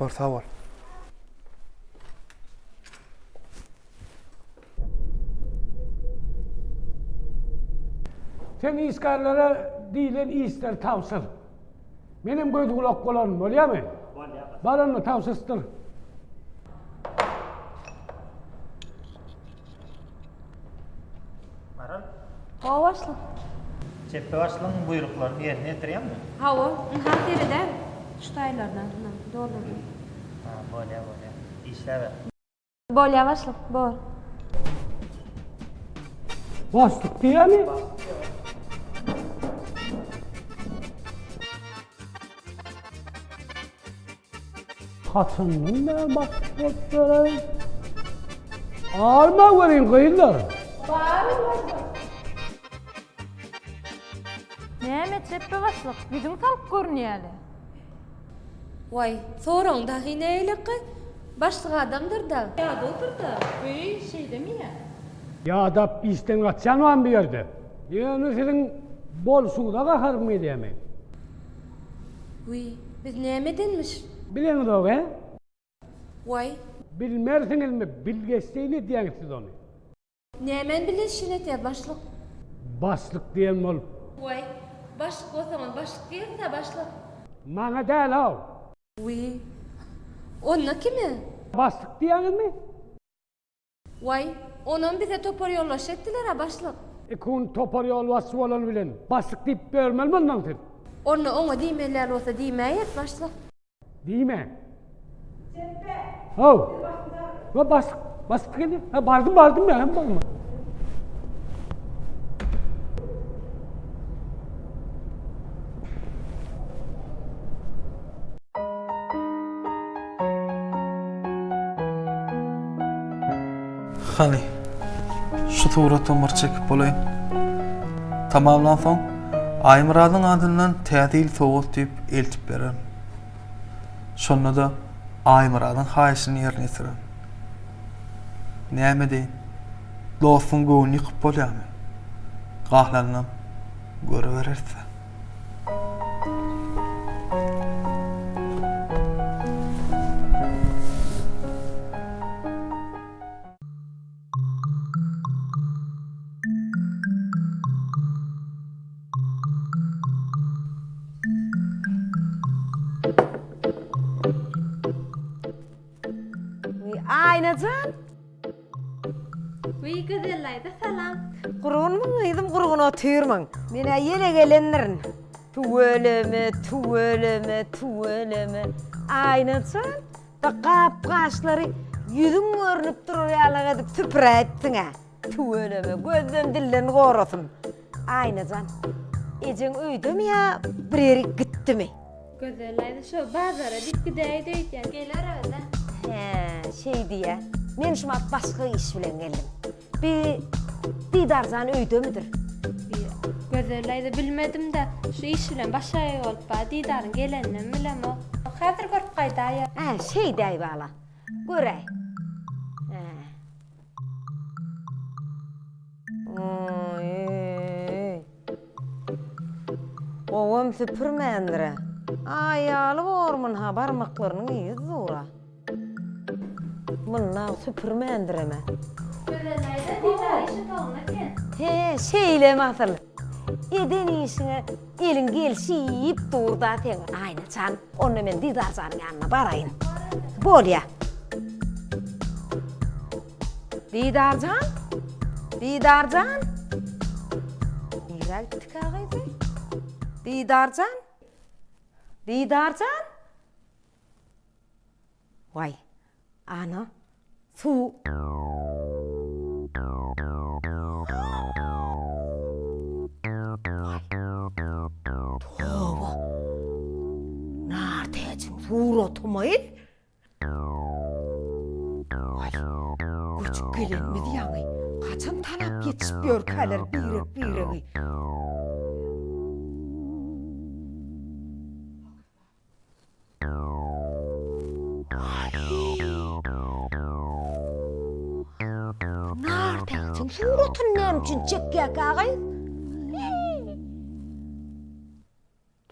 Bor sag bol. Sen işgärlere diýlen işleri tabşyr. Menem göz-gulak bolaryn, bolýamy? Bolýar. Bar onda tabşyrsdyr. Maral. Hawa başlyk. Çepbe başlygyň buýruklaryny ýerine ýetirýäňmi? Hawa, ynha seredäý, şu taýlardan, ynha, doldurdym. Ha, bolýar, bolýar. Işläber. Bolýa başlyk, bor. Başlyk diýýämi? Haçandan bäri başlyk bolup ýörerin? Alma welin gyzlar. Bar başlyk. Näme Çepbe başlyk, ýüzüň salyk görünýäle. Waý, soraň dagy näleky? Başlyk adamdyr-da. Ýadawdyr-da. Öý, şeýdemi ýa? Ýadap işden gaçýan barmy bu ýerde? Ýöne siziň bolşuňyza gaharym gelýär meň. Wiý, biz näme edenmiş? Bileňizok-ä? Waý. Bilmersiňizmi, bilgeşleýin edýäňiz siz ony. Nämäni bilgeşleýin edýäs, başlyk? Başlyk diýen bolup. Waý, başlyk bolsaňam başlyk diýeris-ä, başlyk. Maňa däl-ow. Wiý, onda kime? Başlyk diýýäňizmi? Waý, onam bize topar ýolbaşçy etdiler-ä, başlyk. Ikun topar ýolbaşçy bolany bilen başlyk diýip ýörmelimi ondan siz? Onda oňa diýmeli däl bolsa diýmäýeris, başlyk. Diýme. Çepbe. Haw. Wa bas, bas geldi. Ha bardym, bardym ya, hem barma. Hany, şu suratam bir çekip bolaýyn. Tamamlansoň, Aýmyradyň adyndan Täze ýyl sowgat diýip eltip bererin. Şonda-da Aýmyradyň haýyşyny ýerine ýetirerin. Näme edeýin? Dostuň göwnüni ýykyp bolýarmy? Galanynam görübereris-dä. Aýna jan. Wiý Gözellaýda salam. Gurgunmyň gyzym gurgun otyrmyň. Men-ä ýene gelendirin. Tüweleme, tüweleme, tüweleme. Aýna jan, bu gap-gaçlary ýüzüň görnüp durar ýalak edip süpüräýipsiň-ä. Tüweleme, gözden dilden gorasyn. Aýna jan, ejeň öýdemi ýa bir ýerik gitdimi? Gözel daýza şo bazara diýip gidäýdi öýdýän, geler özä. Hä, şeý diýýä. Men şumat başga iş bilen geldim. Bi Didarjan öýdemidir? Bi Gözel daýza bilmedim-dä. Şu iş bilen başagaý bolup bar, Didaryň geleninem bilemok. Häzir görüp gaýdaýar. Hä, şeýdäý bala. Göräý. Hä. Oý-eý. Gowam süpürmändir-ä. Aýaly bormun-ha, barmaklarynyň yzy dur-a. Mundag süpürmändirem-ä. Gözel daýza, Didar iş otagynda eken. He, şeýlemi asyl. Eden işiňe eliň gelşip dur-da seň, Aýna jan. Onda men Didar janyň ýanyna baraýyn. Bolýa. Didar jan? Didar jan? Nirä gitdikä gyzy? Didar jan? Didar jan? Waý, ana, suw. Waý, toba. Nartäjiň suratymy? Waý, göçüp gelenimiz ýaňy. Haçan tanap ýetişip ýörkäler birek-biregi. Nartäjiň suratyny näme üçin çekýärkä gyz?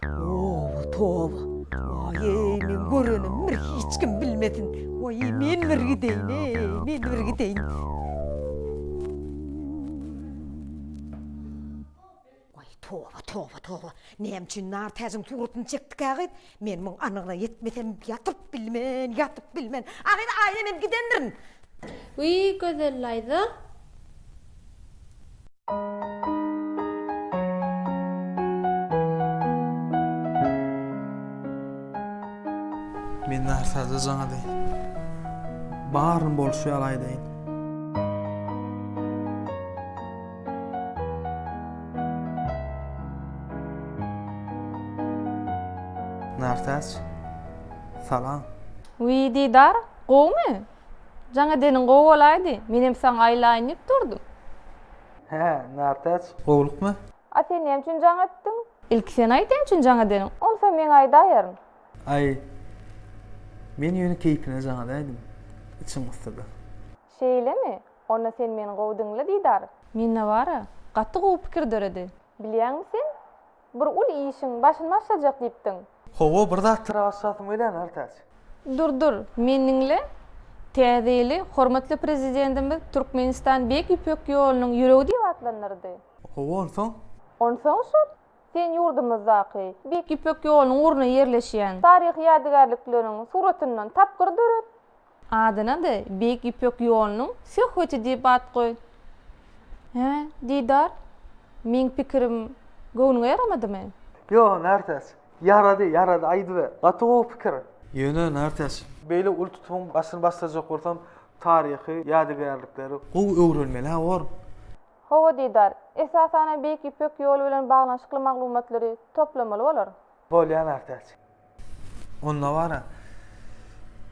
Toba, toba. Waý-eý, meň görenim bir hiç kim bilmesin. Waý, men bir gideýin-eý, men bir gideýin. Waý, toba, toba, toba. Näme üçin Nartäjiň suratyny çekdikä gyz? Men muň anygyna ýetmesem ýatyp bilmen, ýatyp bilmen. A gyz, Aýna men gidendirin. Wiý, Gözel daýza. Men Nartäje jaň edeýin. Baryny bolşy ýaly aýdaýyn. Nartäç, salam. Wiý, Didar, gowumy? Jaň edeniň gowy bolaýdy, menem saňa aýlaýyn diýip durdum. Hä, Nartäç, gowulykmy? A sen näme üçin jaň etdiň? Ilki sen aýt näme üçin jaň edeniň, onsoň men aýdaýaryn. Aý, men ýöne keýpine jaň edäýdim, içim gysdy-da. Şeýlemi? Onda sen meni gowy diňle, Didar. Mende bar-a, gaty gowy pikir döredi. Bilýäňmi sen? Bir uly işiň başyny başlajak diýipdiň. Hawa, bir zatlara başlasym gelýär, Nartäç. Dur, dur, meni diňle. Täze ýyly hormatly Prezidentimiz Türkmenistan Beýik Ýüpek ýolunyň ýüregi diýip atlandyrdy. Hawa, onsoň? Onsoň şol, sen ýurdumyzdaky Beýik Ýüpek ýolunyň ugrunda ýerleşýän taryhy ýadygärlikleriň suratyndan tapgyr döret. Adyna-da Beýik Ýüpek ýolunyň söhbeti diýip at goý. Hä, Didar, meň pikirim göwnüňe ýaramadymy? Ýok, Nartäç, ýarady, ýarady, aýdyber. Gaty gowy pikir. Ýöne, Nartäç, beýle uly tutumyň başyny başlajak bolsam, taryhy ýadygärlikleri gowy öwrenmeli-hä bor. Hawa, Didar, esasanam Beýik Ýüpek ýoly bilen baglanyşykly maglumatlary toplamaly bolar. Bolýa, Nartäç. Onda bar-a,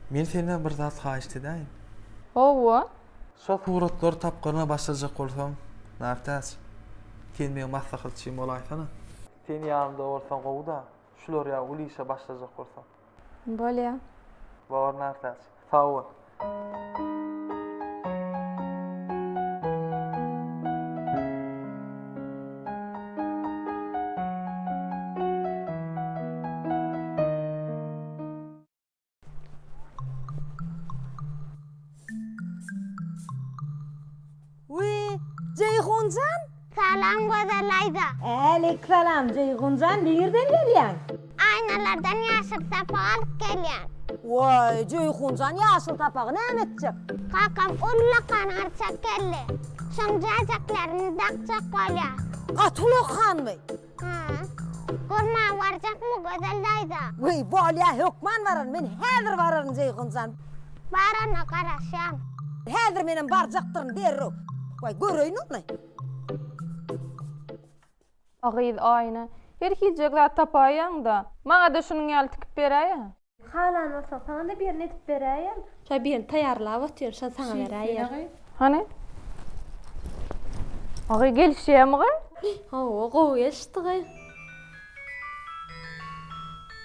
men senden bir zat haýyşt edäýin. Hawa. Şo suratlary tapgyryna başlajak bolsam, Nartäç, sen meň maslahatçym bolaýsana. Sen ýanymda bolsaň gowy-da, şular ýaly uly işe başlajak bolsam. Bolýa. Bor, Nartäç. Sag bol. Wiý, Jeýhun jan! Salam Gözel daýza. Äleýksalam, Jeýhun jan, nirden gelýäň? Aýnalardan ýaşyl sapak alyp gelýän. Waý, Jeýhun jan, ýaşyl sapagy näme etjek? Kakam ullakan arçak geldi. Şoň jäjeklerini dakjak bolýar. Gaty ullakanmy? Hä. Görmäge barjakmy Gözel daýza? Wiý, bolýa, hökman bararyn. Men häzir bararyn, Jeýhun jan. Barana garaşýan. Häzir menem barjakdyryn derrew. Waý, göreýin ony. A gyz Aýna, her hiljek zat tapaýaň-da. Maňa-da şunuň ýaly tikip beräýä. Halan bolsaň, saňa-da birini edip beräýen. Şa birini taýýarlap otyryn, şony saňa beräýerin. Hany? Agy gelişýärmi gyz? Hawa, gowy gelişdi gyz.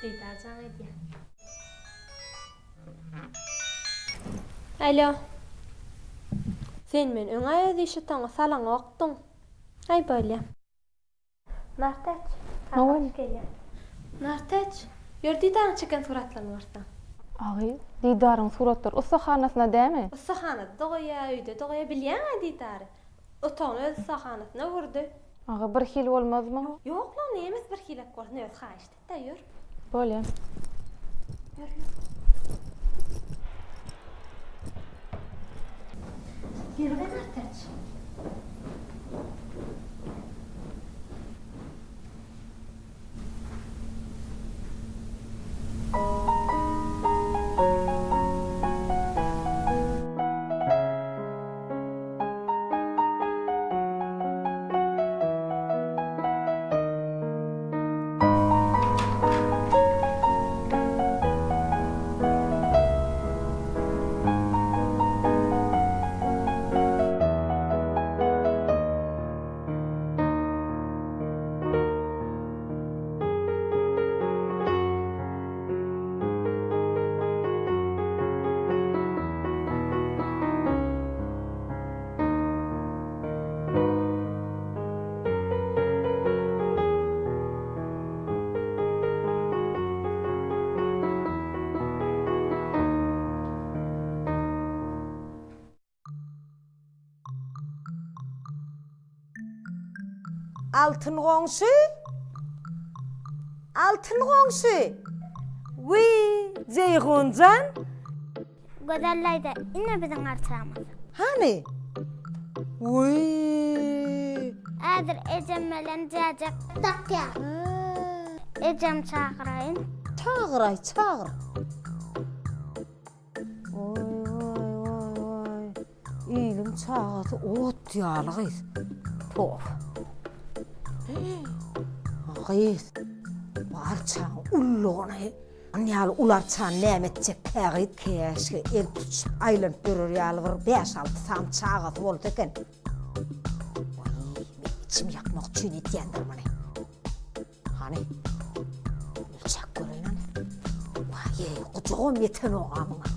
Didar jaň edýär. Alo. Sen meni öň-ä öz iş otagyňa salaňokdyň. Aý bolýa. Nartäç, kakaş gelýär. Nartäç, ýör Didaryň çeken suratlaryny görseň. Agy, Didaryň suratlary ussahanasyna dämi? Ussahanada-da goýýar, öýde-de goýýar. Bilýäň-ä Didary. Otagyny öz ussahanasyna öwürdi. Agy, bir hili bolmazmy? Ýok-la, nemes bir hilek bolsun, özi haýyşt etdi-ä, ýör. Bolýa. Ýör, ýör. Ýör, Nartäç. Altyn goňşy! Altyn goňşy! Wiý, Jeýhun jan! Gözel daýza, ine biziň arçamyz. Hany? Wiý! Häzir ejem bilen jäjek dakýar. Ejem çagyraýyn. Çagyraý, çagyr. Oý-oý-oý-oý. Iliň çagasy ot ýaly gyz. Toba. Gyz, bu arçaň ululygyny, an ýaly uly arçany näme etjek kä gyz? Käşgä el tutuşyp aýlanyp ýörer ýaly bir bäş-alty sany çagasy bolsa eken. Oý, men içimi ýakmak üçin edýändir muny. Hany, ölçäp göreýin hany. Waý-eý, gujagam ýetenok-a muňa.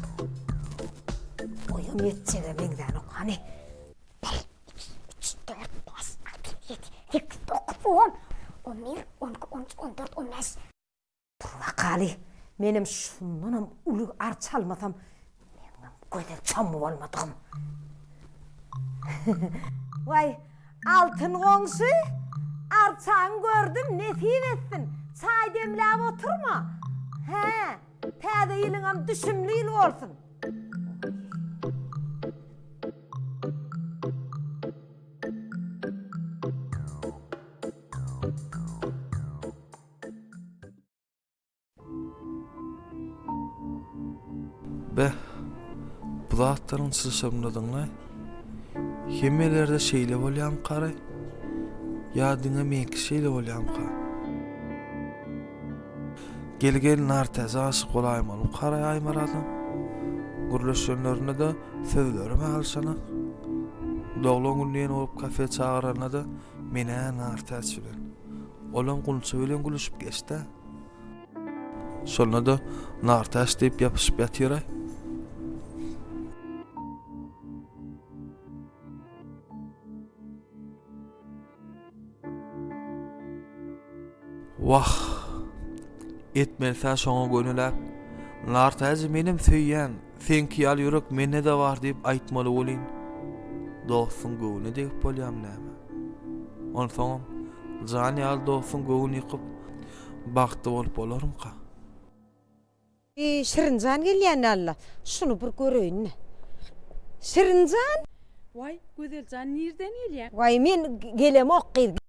Boýam ýetjege meňzänok, hany. Bir, iki, üç, dört, bäş, alty, ýedi, sekiz, dokuz, on, on bir, on iki, on üç, on dört, on bäş. Dur bakaly, menem şundanam uly arça almasam, meňem gözel çommy bolmadygym. Waý, Altyn goňşy, arçaňy gördüm, nesip etsin. Çaý demläp oturma. Hä, täze ýylyňam düşümli ýyl bolsun. Beh, bu zatlaryň çylşyrymlydygyny hemmelerde şeýle bolýamykaraý? Ýa diňe meňki şeýle bolýamyka? Gel-gel Nartäje aşyk bolaýmalymykaraý Aýmyradam? Gürleşenlerinde-de sözlerem alyşanak. Doglan gün diýen bolup kafe çagyranda-da men-ä Nartäç bilen. Olam Gunça bilen gülüşip geçd-ä. Şonda-da Nartäç diýip ýapyşyp ýatyr-aý. Wah! Etmelisa şoňa gönüläp, Nartäji menem söýýän, seňki ýaly ýürek mende-de bar diýip aýtmaly welin, dostuň göwnüne degip bolýamy näme? Onsoňam, jan ýaly dostuň göwnüni ýykyp, bagtly bolup bolarmyka? Şirinjan gelýän alla. Şuny bir göreýin-le. Şirinjan! Waý, Gözeljan nirden gelýäň? Waý, men gelemok gyz.